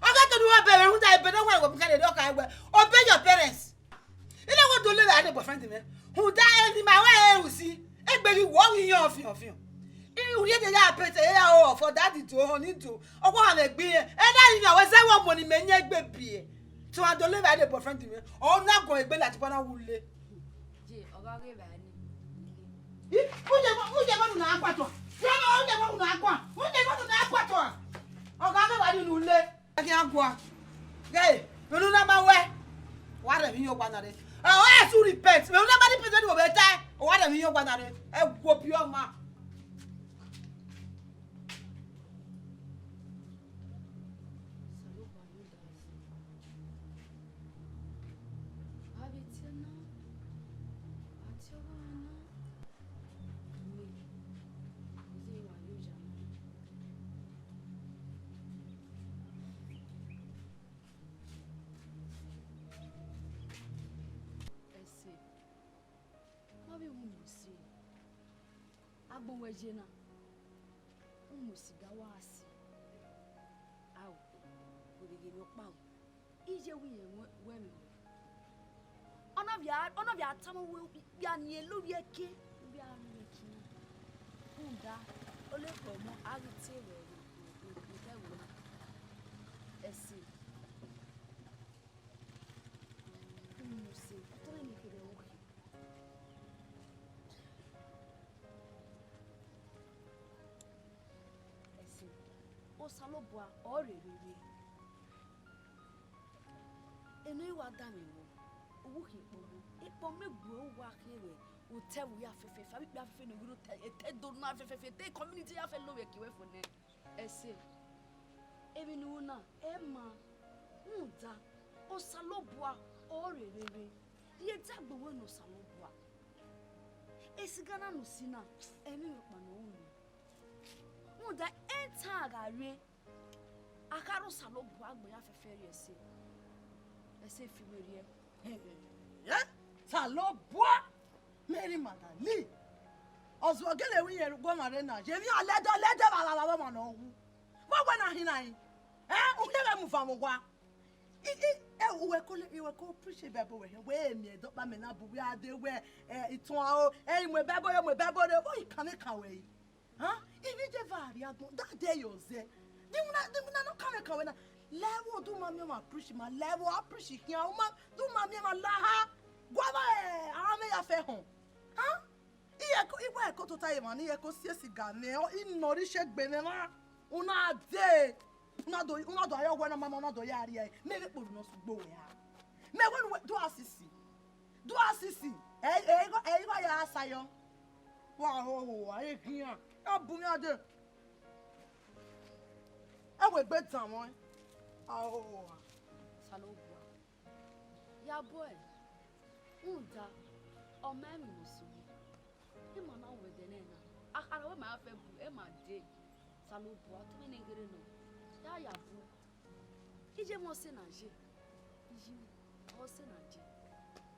Ọ gha kẹ ne u obey mwẹ, rhunmwuda ebe ne ọ wẹ wẹ mu khian rhie ọka wẹ, obey your parents. I na wẹ do levba ne boyfriend mwẹ. Rhunmwuda emwi ma wẹ ẹre usi, egbe ghi wọ ghi yọn fiọn fiọn. I rhie de ya pete, ya o, for daddy do, honey do. Ọ wa hama egbe irẹn. Ẹ na rinmwian wẹ zẹ wẹ ọmọ ne imẹ yan egbe biẹ. Tuan, do levba ne boyfriend mwẹ. Ọ na guan egbe ladian ba na wu le. Ye, ọ gha ghe evbare ni. Ih, u ye, u ye vbọ ne u na gua tuan. Ye, u ye vbọ ne u na gua. U ye vbọ ne u na gua tuan. Ọ gha ghe evbare ni ne u le. Ẹ khian gua. Ghe, vbene u na ma wẹ, wa rhie emwi yan owa na rre. Ọ, ẹ su repent. Vbene u na ma repent, vbene u vbe tae, wa rhie emwi yan owa na rre. Ẹ wo bi ọma. Ẹse, ma vbe mu unu si. Agbọn wẹ ye na, u mu siga wa si. Ao, vbe ghe emwi ọkpa o, iye wẹ irẹn wẹ, wẹ mwẹ o. Ọ na vbe a, ọ na vbe a tama wẹ okpia ni lovbiẹ ke, ovbi a mwẹ ke na. Rhunmwuda, ole kpọmọ, a ghi tie ruẹ vbe, vbe, vbe, vbe ẹvbo na. Ẹse. Mose, ọ tama mwẹ ne I kherhe ru khin. Ẹse, Osanobua ọ rhe vbe vbe. Eno I wa danmwẹ vbọ, uwu khin kpọmọ, ikpọmọ egbe uwa khian vbe otọ vbe ya fẹfẹfẹ, avbe ikpia fẹfẹ ne ọ ghi rre otọ, etẹdo na fẹfẹfẹ, etẹ community ya fẹ lo vbe ẹki wẹ fo nẹ. Ẹse, emwi ne u ru na, ẹ ma, rhunmwuda Osanobua ọ rhe vbe vbe. Rhie ẹdẹ agbọn wẹ ne Osanobua. Esiga na ne u si na, ẹmwẹ ọkpa ne ọ ru nẹ. Rhunmwuda ẹn tan gha rre, a kha rre Osanobua agbọn ya fẹfẹ rrie ẹse. Ẹse fi wẹ rrie. Ẹ, Osanobua, Mary Magdalene. Ọ zẹ gele vbe irẹn gu ọmwa rre na, ye emwi ọlẹdẹ ọlẹdẹ vbe alalọ ọmwa ne ọ wu. Vbọ wẹ na hin na rin? Ẹ, u hiẹn vbe mu van vbe owa. I, i, ẹ, uwẹ ko le, uwẹ ko preach Bible wẹ hẹ, wẹ miẹn ẹdẹ ọkpa mẹ na bu wẹ a de wẹ, ẹ, ituan o, ẹ, i mu Bible re, mu Bible re, vbọ I kan ne kan wẹ yi. Hẹn? Ivbi je va rrie agbọn, da dẹ yọ zẹ. Di wuna, di wuna nọ kan ne kan wẹ na. Lẹ vbe u du ma miẹn ọmwa preach ma, lẹ vbe a preach khian, u ma, du ma miẹn ọmwa la ha. Gualọ, ẹ, a mwẹ ya fẹ họn. Hẹn? Iye ko, iwa ko tota ye emwa ne iye ko si esiga nẹ, ọ, I nọ rre iṣẹ egbe mwẹ mwa. U na dee, u na do, u na do ayọ wẹ na mama, u na do ya rrie, mẹ vbe kpolo nọ sugbo wẹ a. Mẹ wẹ ne uwẹ do asisi. Do asisi. Ẹ, ẹ, igho, ẹ, igho ya sa yọ. Wa ho ho, a ye ghian. Ya bu mwẹ ade. Ẹ wẹ egbe dan mwẹ. A ho ho. Osanobua. Ya bọ ẹre, rhunmwuda, ọ ma emwi ne ọ sunu. Ima na wu ẹdẹ nẹ na, a kha rọ wẹ ma ya fẹ bu, ẹ ma dee. Osanobua, te mwẹ ne ghere nọ, ya ya bu. Iye mwẹ ọse na ye, iye mwẹ ọse na ye.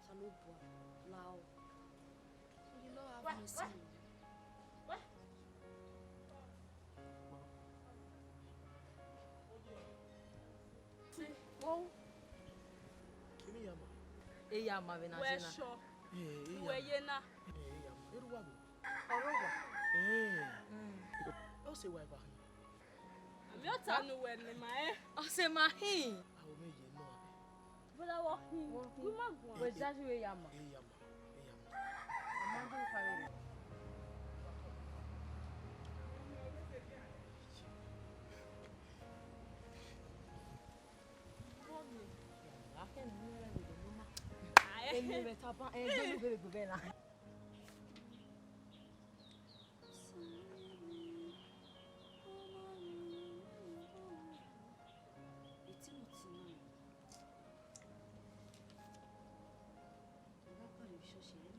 Osanobua, lahọ. Onye ne ọ gha vọn esi mwẹ. Wo. Kevbe I ya ma. E ya ma vbe na wẹ ye na. Shọ. Eh, e ya. Wẹ ye na. Eh, e ya ma. Eru wa bo? Ọre owa. Eh. Mm. Ọ sẹ wa eva hin. Ami ọta ne uwẹ ne ma rẹn. Ọ sẹ ma hin. Aro mwẹ ye nọ abẹ. Brother, wo hin. Wo hin. Wi ma guan. Wẹ jaji wẹ ya ma. E ya ma. E ya ma. Ọ ma do kha vbe rre. Mommy. Akhẹ ne u rẹn vbe mama. Ae. Eni mwẹ taba, ẹ, gbe lu gbe gbe na. Eti mu ti na. Ọ gha kpa rre church ẹre.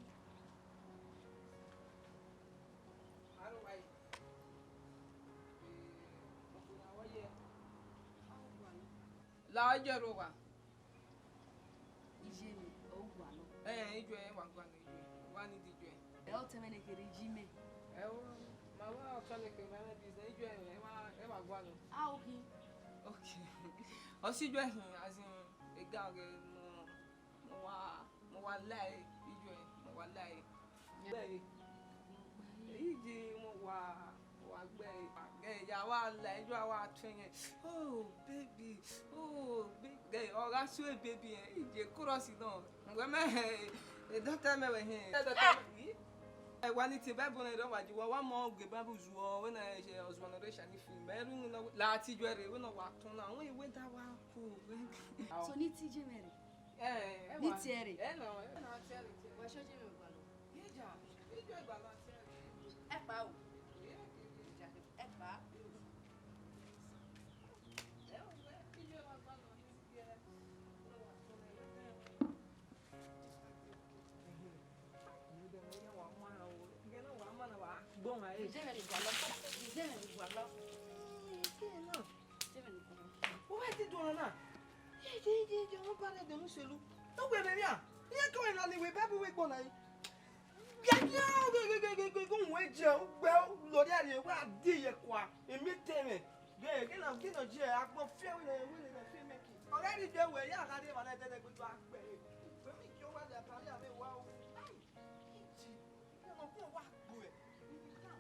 La ijuẹ rre owa. Iye mwẹ, ọ gualọ. Ẹ, ijuẹ wa gualọ, ijuẹ. Wa need ijuẹ. Ẹ, ọ tẹ mwẹ ne kherhe iye mwẹ. Ẹ o, ma wa ọtọ ne kherhe mwẹ business, ijuẹ ẹ wa, ẹ wa gualọ. A, okay. Okay. Ọ si ijuẹ hin, as in, ega ọghe mọ, mọ wa, mọ wa like ijuẹ, mọ wa like. Ije mo wa, mo wa gbe, ghe ya wa la, ijuẹ a wa tuẹn yẹn. Oh, baby. Oh, baby. Ghe, ọ gha suẹn baby ẹn, ije chorus nọ. Wẹ mẹ, eh, doctor mẹ wẹ hin. Doctor mẹ. Ẹ wa ni tie Bible na, wa ji wa, wa mọ ghe Bible zuọ, wẹ na, eh, ọzuọ nọ re shani film. Ẹ ru nọ, la ti ijuẹ rre, wẹ nọ wa tọn na. Wẹ, wẹ da wa ku. So ni ti iye mwẹ rre? Ẹ, ẹ ni wa. Tie ẹre. Ẹ nọ, ẹ nọ tie ẹre. Wa shọ iye mwẹ gualọ. Ija, ijuẹ gualọ tie ẹre. Ẹ kpa o. Ẹ kpa. Ẹ o, ẹ, ijuẹ wa gualọ ni tie ẹre. Iye mwẹ gualọ. Iye mwẹ gualọ. Uwẹ ti do ọna na. Ye, ye, ye, ye, ọ ba rẹ dẹ mu selu. Tọ wẹ mẹ via. Iye kẹ wẹ na ni wẹ Bible wẹ gbọ na yi. Bia bia, gẹ, gẹ, gẹ, gẹ, gẹ, gẹ, wẹ jẹ, ugbẹ, lọri ariẹ, wẹ a di ye kua, emi te mwẹ. Gẹ, gẹ na, gẹ na jẹ, agbọn fiẹ wẹ na, wẹ na fiẹ mẹ ki. Ọrẹ ni jẹ wẹ, ya gha rri emwa na dẹdẹ gbe do a gbẹ. Wẹ mi jẹ wa lẹ, ba ya vbe wa o. Ai, iji, ẹ mọ kọ wa gbe. Ibi kan.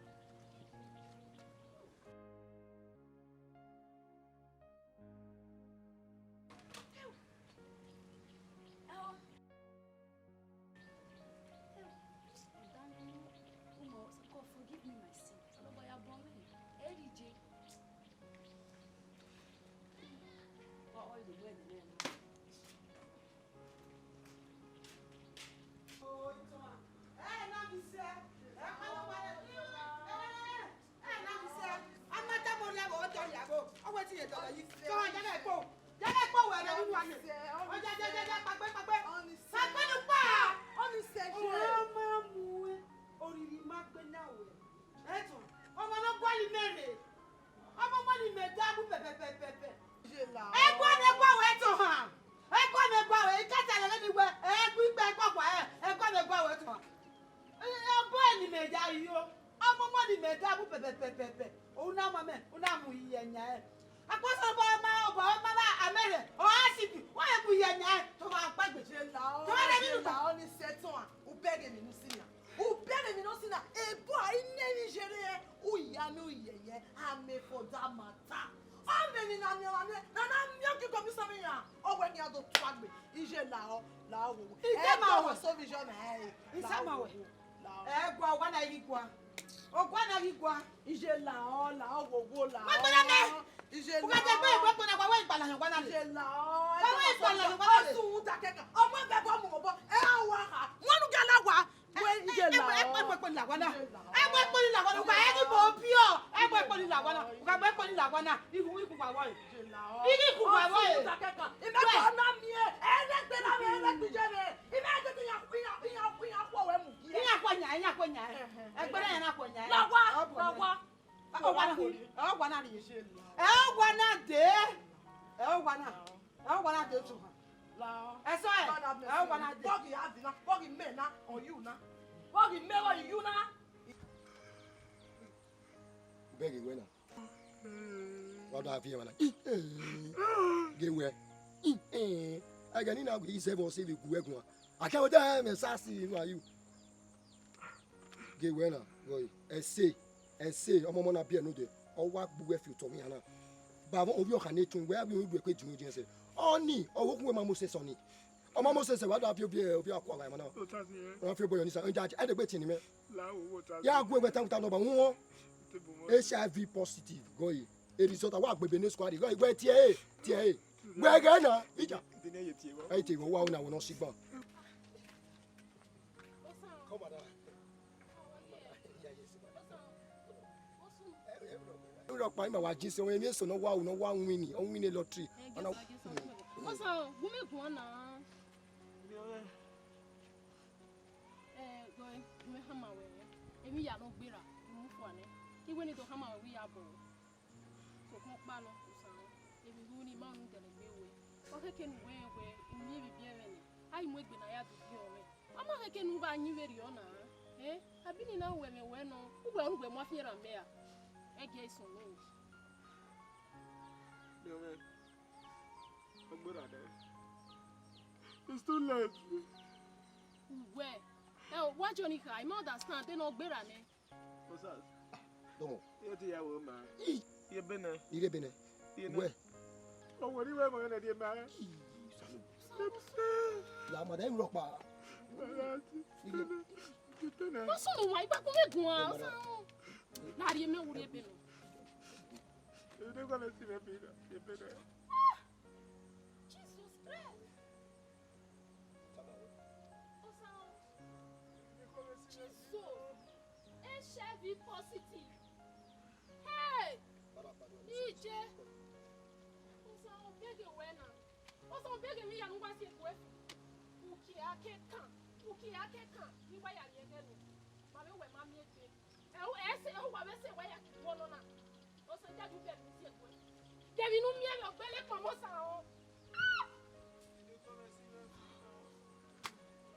Ayo, ọmọ ọmọ ni mẹ da bu pẹpẹpẹpẹpẹ. Una mọ mẹ, una mu iye nya ẹ. Akpọsọ ọba ọma, ọba ọma na amẹrẹ, ọ a si bi, wa ye mu iye nya ẹ, to ma kpa gbe. Ijela ọ, to ma rẹ ni Ijela ọ ni sẹtin a, u bẹghe emwi ne u si na. U bẹghe emwi ne u si na, ebo a i nẹ emwi yere, u ya ne u yẹyẹ, ame for that matter. Ọ mẹ emwi na miẹn ọmwa nẹ, na na miẹn okiko mi sẹ emwi iran, ọ wẹ khian do tua gbe. Ijela ọ, la ọ wo. Ijema Ẹ ọ wẹ. So vision na ẹ. Ijema wẹ. Ẹ gua, owa na ghi gua. Owa na ghi gua. Ijela ọ, la ọ wo, wo la ọ. Wa gbẹdẹ mẹ. Ijela Uga de gbe ọ. Egbe kpona wa, wa igbala yan wa na le. Ijela ọ. Wa, wa igbala yan wa na le. Osu uda kẹkan. Ọmọ ẹgbẹ bọ mu obọ. Ẹ wa ha. Wọn nu gala wa. Wẹ Ijela ọ. Ẹ gbe kponi la wa na. Ijela ọ. Ẹ gbe kponi la wa na. Uga ẹ ghi bo pure. Ẹ gbe kponi la wa na. Uga gbe kponi la wa na. Ighi, ighi ku wa wa e. Ijela ọ. Ighi ku wa wa e. Osu uda kẹkan. Imẹ kọ na miẹn. Ẹ nẹ gbe na mẹ, ẹ nẹ gbe je mẹ. Imẹ je ke iyan, iyan, iyan, iyan khuọ wẹ mu. Iyan khuọ yan, iyan khuọ yan. Ẹhẹn. Ẹgbẹrẹ yan na khuọ yan. La wa, la wa. Ọ wa na, ọ wa na rrie. Ẹ ọ wa na de. Ẹ ọ wa na. Ẹ ọ wa na de tu han. Ẹ sọ ẹ. Ẹ ọ wa na de. Bọghi a di na, bọghi mẹ na, ọ yu na. Bọghi mẹ, ọ yu na. Bẹghe wẹ na. Wa da viẹ emwa na. Ghe wẹ. Ẹghẹ ni na wẹ i zẹ vbe ọ sẹ vbe gu ẹguan. A khian wẹ de ẹmwẹ sa si inu ayu. Ghe wẹ na, ghe ẹse, ẹse, ọmọ ọmọ na biẹ node, ọ wa gbe uwẹ fi otọ vbe iran na. Bavọ ovbi ọkha ne etun, wẹ a ghi ru ẹkue ju odiẹn sẹ. Ọni, ọ vbe okhuo ma Moses ọni. Ọ ma Moses, wa da fi ovbi, ovbi akua gha emwa na. Ọ na fi obọ yọ ni sa, ẹdegbe tie ni mẹ. Ya gu ẹgbẹ ta wuta nọba, uhunmwu. H I V positive, gọe. E result, wa gbe ebe ne squad, gọe, wẹ tie e, tie e. Wẹ ghẹ na, ija. Ẹ te vbe wa una wọ nọ sigban. Rọkpa ima wa jin sẹ, emwi eso ne ọ wa ru, ne ọ wa winni, ọ winni lottery. Ọna. Osan, gu mẹ guan na. Ẹ, gọe, gu mẹ hama wẹ, emwi ya nọ gberra, I mu fua nẹ. I wẹ ne I do hama wẹ, wẹ I ya bọ. Sokpan ọkpa nọ, Osan, emwi ru ne ima unu dẹlegbe wẹ. Ọ khẹke ne uwẹ rẹn wẹ, I miẹn emwi biẹ mwẹ nẹ, a i mu egbe ne a ya do biẹ mwẹ. Ọ ma khẹke ne u vbe yin vberriọ na, ẹ? Abini na wẹ mwẹ wẹ nọ, uwẹ ọre uwẹ mu afiẹn ra mẹ ra? Ẹgiẹ i sunu. Dọmwẹ, ọ gberra nẹ. It's too late. Uwẹ, ẹ o, wa jọ ni kha, I ma understand, de ne ọ gberra nẹ. Osas. Dọmọ. Iye te ya wo ma. I. Iye bene. Ire bene. Iye na. Wẹ. Ọwọ ni wẹ mọ ne die ma. I. Salu. La ma da rọkpa. Iye. Iye bene. Wọ́n sọ̀rọ̀ wá ìgbà kún mẹ́gùn-ún. Ọ̀sán. Láàrin ẹ̀mí wúri ẹ̀bẹ̀ nù. Èdè kọ́ lè sí rẹ̀ bí iye bene. Jesus Christ. Osan o. Jesus. H I V positive. Hey! Ije. Osan o, bẹghe wẹ na. Osan o, bẹghe vbe iran ne uwa si egbe fi. Uki a ke kan. Uki a ke kan. Ni wa ya rhie ẹghẹ nọ. Ma vbe wẹ ma miẹn egbe. Ẹ, ẹ sẹ, ẹ, uwa vbe sẹ wa ya ki wọ nọ na. Osan, jaju bẹghe si egbe. Kevbe inu miẹn vbe ọgbẹlẹ kpọnmwẹ Osan o. Ah!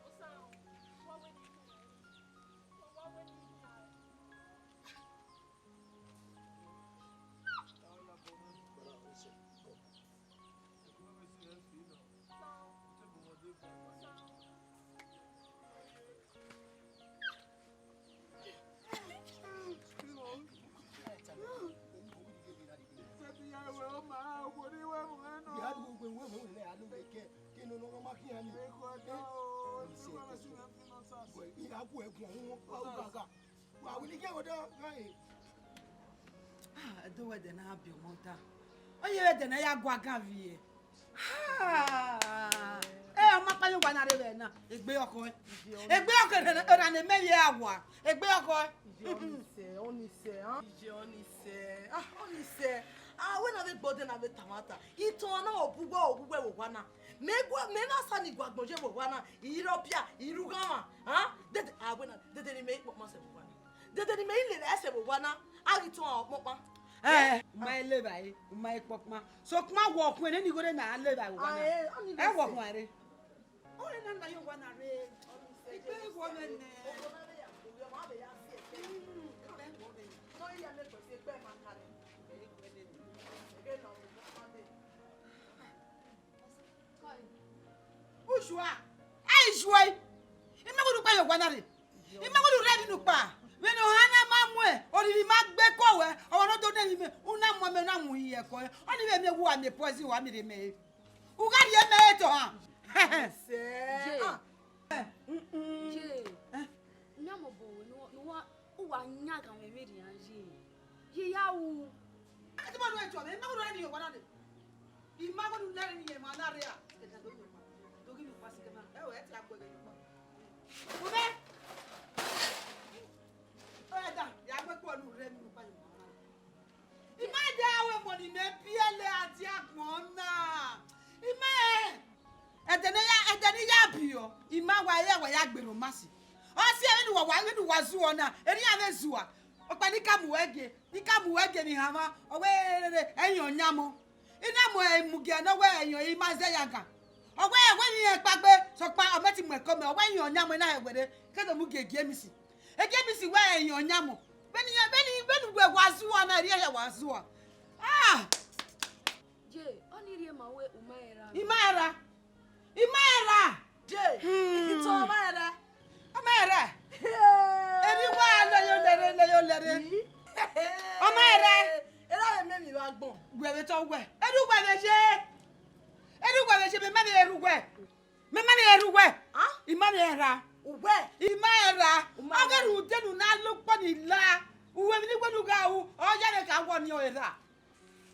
Osan o, wa wẹ ni. Wa wẹ ni. Wa wẹ ne I ghẹ vbe odọ gha re. Ah, ẹdẹ wẹ ẹdẹ na biẹ ọmọ ta. Ọ ye vbe ẹdẹ ne a ya gua gan vbiẹ. Ah, ẹ, ọ ma kpa ye owa na rre vbe na. Egbe ọkhọ ẹ. Egbe ọkhọ ẹ, ra ne mẹ ye a wa. Egbe ọkhọ ẹ. Ije ọni sẹ, ọni sẹ, ah. Ije ọni sẹ, ah, ọni sẹ. Ah, wẹ na vbe gbe odẹ na vbe tama ta. Itan na obugbo, obugbo vbe owa na. Mẹ gua, mẹ na sa ni gua gbọn ye vbe owa na. I rre ọpia, I rre ughanmwa, ah. Dede, ah, wẹ na, dede ne imẹ i kpọkpan sẹ vbe owa na. Dede ne imẹ i lele ẹsẹ vbe owa na, a ghi tọn ọkpọkpa. Ẹ, u ma i levba ẹre, u ma i kpọkpan. Sokpan wẹ ọkhuẹn nene igho rre na a levba vbe owa na. Ah, ẹ, ọni ẹ wẹ ọkhuẹn rre. Ọre na na ye owa na rre. Ikpe wọ mwẹ nẹ. Owa na vbe ya, owa na vbe ya si ẹkẹ. Ua, ẹ i juẹ. I ma wẹ ne u kpa ye owa na rre. I ma wẹ ne u rre emwi ne u kpa. Vbene ohan na ma muẹn, orhirin ma gbe kọ wẹ, ọmwa ne ọ do nẹ emwi mẹ, u na mu amẹ, u na mu hin ẹko. Ọnii vbe miẹn wẹ u wa miẹn poison, wa miẹn rre mẹ re. U gha rhie mẹ re tọ han. Sẹ. Ye. Ah. Ye. Eh. Uyamobọ wẹ ne uwa, ne uwa, uwa yan gha mwẹ vberriọ ye. Ye ya ru. A ti ma do tuẹ mwẹ, I ma wẹ ne u rre emwi ne owa na rre. I ma wẹ ne u rre emwi ne ima na rre a. Ẹdẹ do ye ọkpa. Do ghi ne ọkpa sikẹ na. Ẹ o, ẹ ti a gbe ẹghẹ ye ọkpa. Umẹ. Ọ ya da, ya gbe ẹkpo ne u rre emwi ne u kpa ye ọkpa na. I ma da ru emọ ne imẹ biẹlẹ a dia agbọn na. I ma, ẹdẹ ne ya, ẹdẹ ne I ya biẹ, I ma wa re wa ya gbe romancy. Ọ si ẹmwẹ ne uwa wa, ẹmwẹ ne uwa zuọ na, erriọ iran vbe zua. Ọkpa ne I ka mu uwẹ gie, ne I ka mu uwẹ gie vbe ihanmwa, ọ wẹ ẹyọn ọyamọ. I na mu ẹre mu gie ne ọ wẹ ẹyọn i ma zẹ ya gan. Ọ wẹ, wẹ emwi rẹn kpaegbe, sokpan ọ mẹ ti mu ẹko mẹ, ọ wẹ ẹyọn ọyamọ na hẹ wẹ rre, ke do mu gie James. James wẹ ẹyọn ọyamọ. Vbene iran, vbene, vbene uwẹ wa zua na, erriọ iran wa zua. Ah! Ye, ọnii rhie ma wẹ u ma rẹn ra. I ma rẹn ra. I ma rẹn ra. Ye, hmm. Itọ ọ ma rẹn ra. Ọ ma rẹn ra. Hey. Erriọ uwa lẹ yo lẹre, lẹ yo lẹre. Ii. Ọ ma rẹn ra. Erha vbe mẹ emwi vbe agbọn. Wẹ vbe tọ wẹ. Erha uwẹ vbe ye. Erha uwẹ vbe ye, mẹ ma vbe rre uwẹ. Mẹ ma vbe rre uwẹ. Ah? I ma vbe rẹn ra. Uwẹ? I ma rẹn ra. U ma rẹn ra. Ọ ghe rhunmwuda ne u na lẹ ukpọn ni la. Uwẹ emwi ne I wẹ ne u gha ru, ọ ya vbe ka wẹ ọnii ọre ra.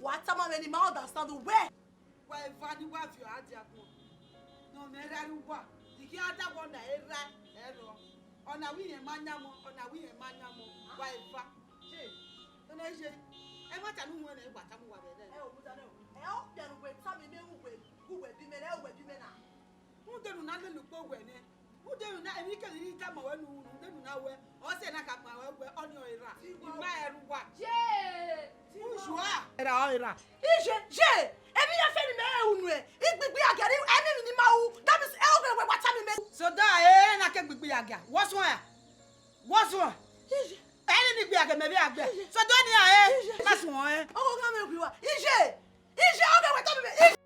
Wa tama mwẹ ne I ma understand uwẹ. Wa eva ni wa viọ a dia agbọn. Ne ọ mwẹ erha rre uwa. I ghi a da wẹ ọna erha ẹrọ. Ọna wẹ irẹn ma yan ọmọ, ọna wẹ irẹn ma yan ọmọ. Wa eva. Ye, nene ye. Ẹmwata ne u huẹn nẹ, wa tama uwa vbe ẹdẹ. Ẹ o, mudia nẹ o. Ẹ o, okpia ne uwẹ tama mẹ, uwẹ, uwẹ bi mẹ nẹ, uwẹ bi mẹ na. Rhunmwuda ne u na lele ukpo wẹ nẹ. Rhunmwuda ne u na, emwi kemwi ne I tama ruẹ ne u, rhunmwuda ne u na wẹ, ọ sẹ na ka ma ruẹ wẹ, ọnii ọre erha. I ma rẹn ra uwa. Ye! Uzuẹ. Erha ọre erha. Iye, ye! Emwi ya fẹ ne imẹ ru nuẹn. Igbigbi agia, emwi ne ima ru. That means, ẹ o ghe wẹ wa tama mẹ. So da, ẹ na ke igbigbi agia. What's wrong? What's wrong? Iye. Ẹ ni ni igbigbi agia mẹ vbe a gbẹ. Iye. So da ni a ẹ. Iye. Ma suẹn ẹ. Ọghe ọghe mwẹ ghi wa. Iye! Iye, ọ ghe wẹ tama mẹ. Iye!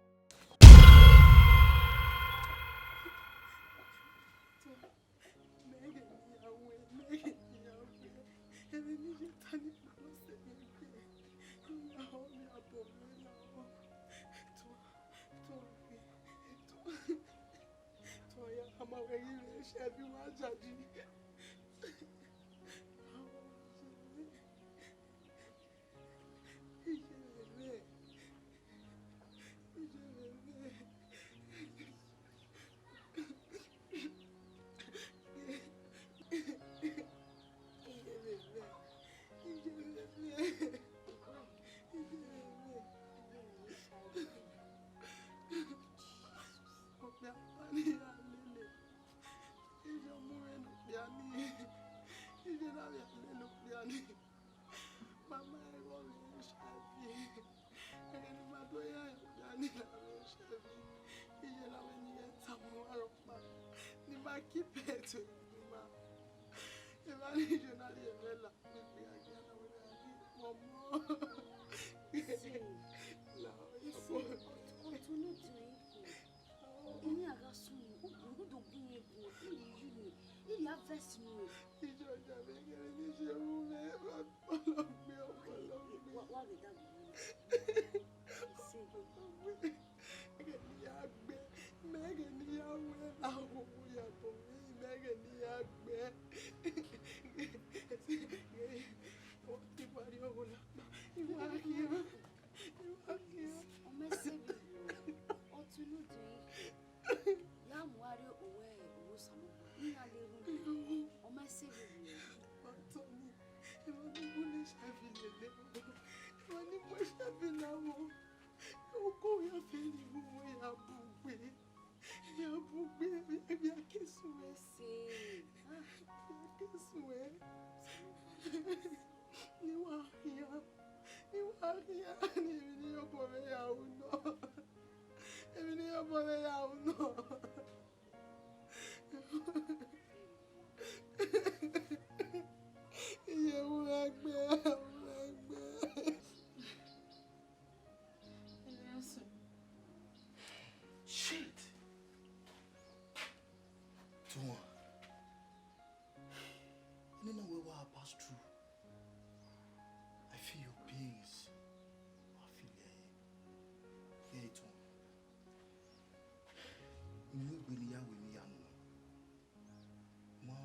Mẹ ghẹ ne I ya wẹ, mẹ ghẹ ne I ya wẹ, ẹmwẹ ne I ye ta ni kpọnọ sẹ mẹ gbe, I ya họn mẹ abọ mwẹ lahọ. Tuan, tuan, tuan, tuan ya, a ma wẹ ghi vbe shẹ vbe uwa jaji. Okpia ọkpa ne I ya lele, I ya mu mwẹ ne okpia ni, I ya na vbe lele okpia ni. Mama, I ghọghọ vbe H I V. Ẹghẹ ne ima do ya okpia ni na vbe H I V, I ya na vbe ne I ghẹ tama uwa rhọkpa, ne ima keep it to ima. Emwa ni ye na rhie mwẹ la, ne I gbe a gia na wẹ gha ni, mọmọ. See, la, you see, ọtẹn ne do ẹre. Ini a gha sunu, u do gu iran gun, ili yu ni, ili a vẹsi nu. Ijọjọ vbe kẹrẹ ne I ye ru mwẹ, ọpọlọ gbe, ọpọlọ gbe. Wa, wa vbe dagbe. Ise. Mẹ ghẹ ne I ya gbe, mẹ ghẹ ne I ya wẹ, aghọghọ ya bọ mwẹ, mẹ ghẹ ne I ya gbe. Wa ti wa rrie ọghọ na kpa, I wa khian. Ọ ma sẹ vbe rriọ, ọtẹn ne do ẹre, ya mu a rrie owẹ owẹ Osanobua, iran le rhunmwuda, ọ ma sẹ vbe rriọ. Ọtẹn ni, emwa ni mu ne H I V lele, emwa ni mu H I V na vbọ, uko ya fẹ ne I gu uwẹ ya bu gbe, ya bu gbe, emwi a ke suẹn, emwi a ke suẹn. Ne I wa khian, ne I wa khian, ne emwi ne I ya obọ mwẹ ya ru nọ. Emwi ne I ya obọ mwẹ ya ru nọ. Iye, u gha gbe, u gha gbe. Shit! It's true. I feel your pains. I feel it. Very true. Inu egbe ne I ya ru emwi ya nọ. Ma,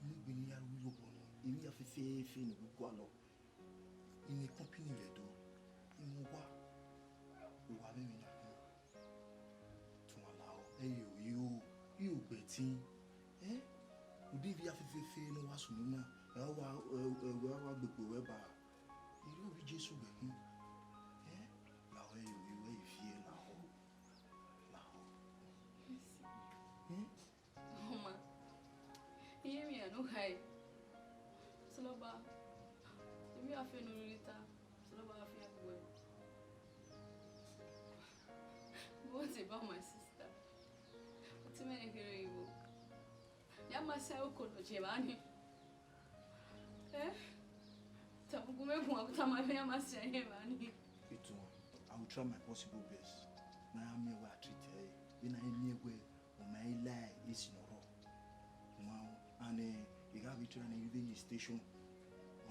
inu egbe ne I ya ru irobọ nọ, emwi ya fẹfẹẹfẹ ne I gualọ. I mwẹ company vbe Ẹdo, I mwẹ owa, owa vbe emwi na khin. Tuan lahọ, ẹ i yo, i yo, i yo gbe ẹtin. Eh? Ude ivbi ya fẹfẹẹfẹ ne ọ wa sunu na, ẹ wa, ẹ, ẹ wa gbe egbe ruẹ ba. I ru ovbi Jesu vbe khin. Eh? Lahọ, ẹ i yo, i ru ẹ i viẹ lahọ. Lahọ. Eh? Ọma, iye emwi ya ne u kha ẹre, Osanobua, emwi ya fẹ ne u rhirhi ta, Osanobua gha fian gbe uẹ. But what about my sister? Ọtẹn mwẹ ne kherhe igho. Ya ma sẹ oko nọ je evba ni. Eh? Tama gu mwẹ gu uwa, tama mwẹ ya ma sẹ ẹre evba ni. Ituan, I will try my possible best. Na ya miẹn wẹ a treat ẹre, vbene a i miẹn wẹ ọ ma i la esi ne ọ rrọọ. Wow, and, eh, I gha vbe try ne I rhie vbe ye station.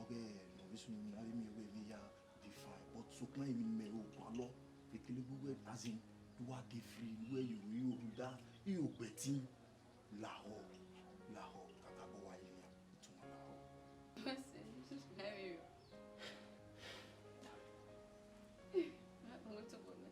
Ọghe ne ọ vbe sunu na vbe miẹn wẹ emwi ya be fine, but sokpan emwi ne imẹ ro gualọ, ekele gbe wẹ, as in, ne uwa dey free, ne uwẹ yo, yo rhunmwuda, I yo gbe ẹtin. Lahọ, lahọ, kakabọ wa ye nian, ituan lahọ. Mercy, Jesus, very real. Mo tobọ mẹ.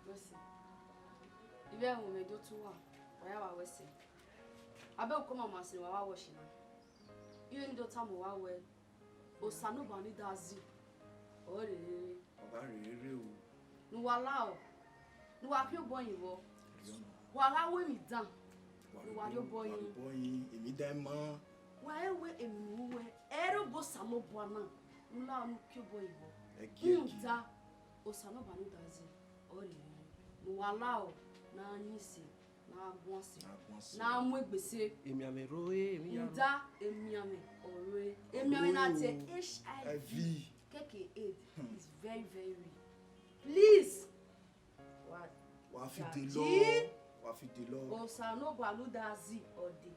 Mercy. Ivbi ẹvbo mwẹ do tu uwa, wa ya wa wẹ sẹ. Abẹ ukọ ma ma sẹ wa wa wẹ ọshẹ na. Iye ni do tama uwa wẹ, Osanobua ni da zẹ, ọ rherere. Ọ gha rherere o. Ne uwa la o, ne uwa khian obọ yin vbọ. Wa gha ru emwi dan, ne uwa rhie obọ yin. Obọ yin, emwi dan ima. Wa he wẹ emwi ne u ru wẹ, ẹ i re obọ Osanobua na, ne u la ne u khian obọ yin vbọ. Ẹgiẹgi. Rhunmwuda, Osanobua ni da zẹ, ọ rherere. Ne uwa la o, ne a yin sẹ. Na guan sẹ. Na guan sẹ. Na mu egbe sẹ. Emianmwẹ rre, emwi ya rre. Rhunmwuda emianmwẹ ọ rre. Emianmwẹ na tie HIV, keke AIDS is very, very real. Please. Wa fi de lọ. Wa fi de lọ. Osanobua ne u da zẹ ọ dee.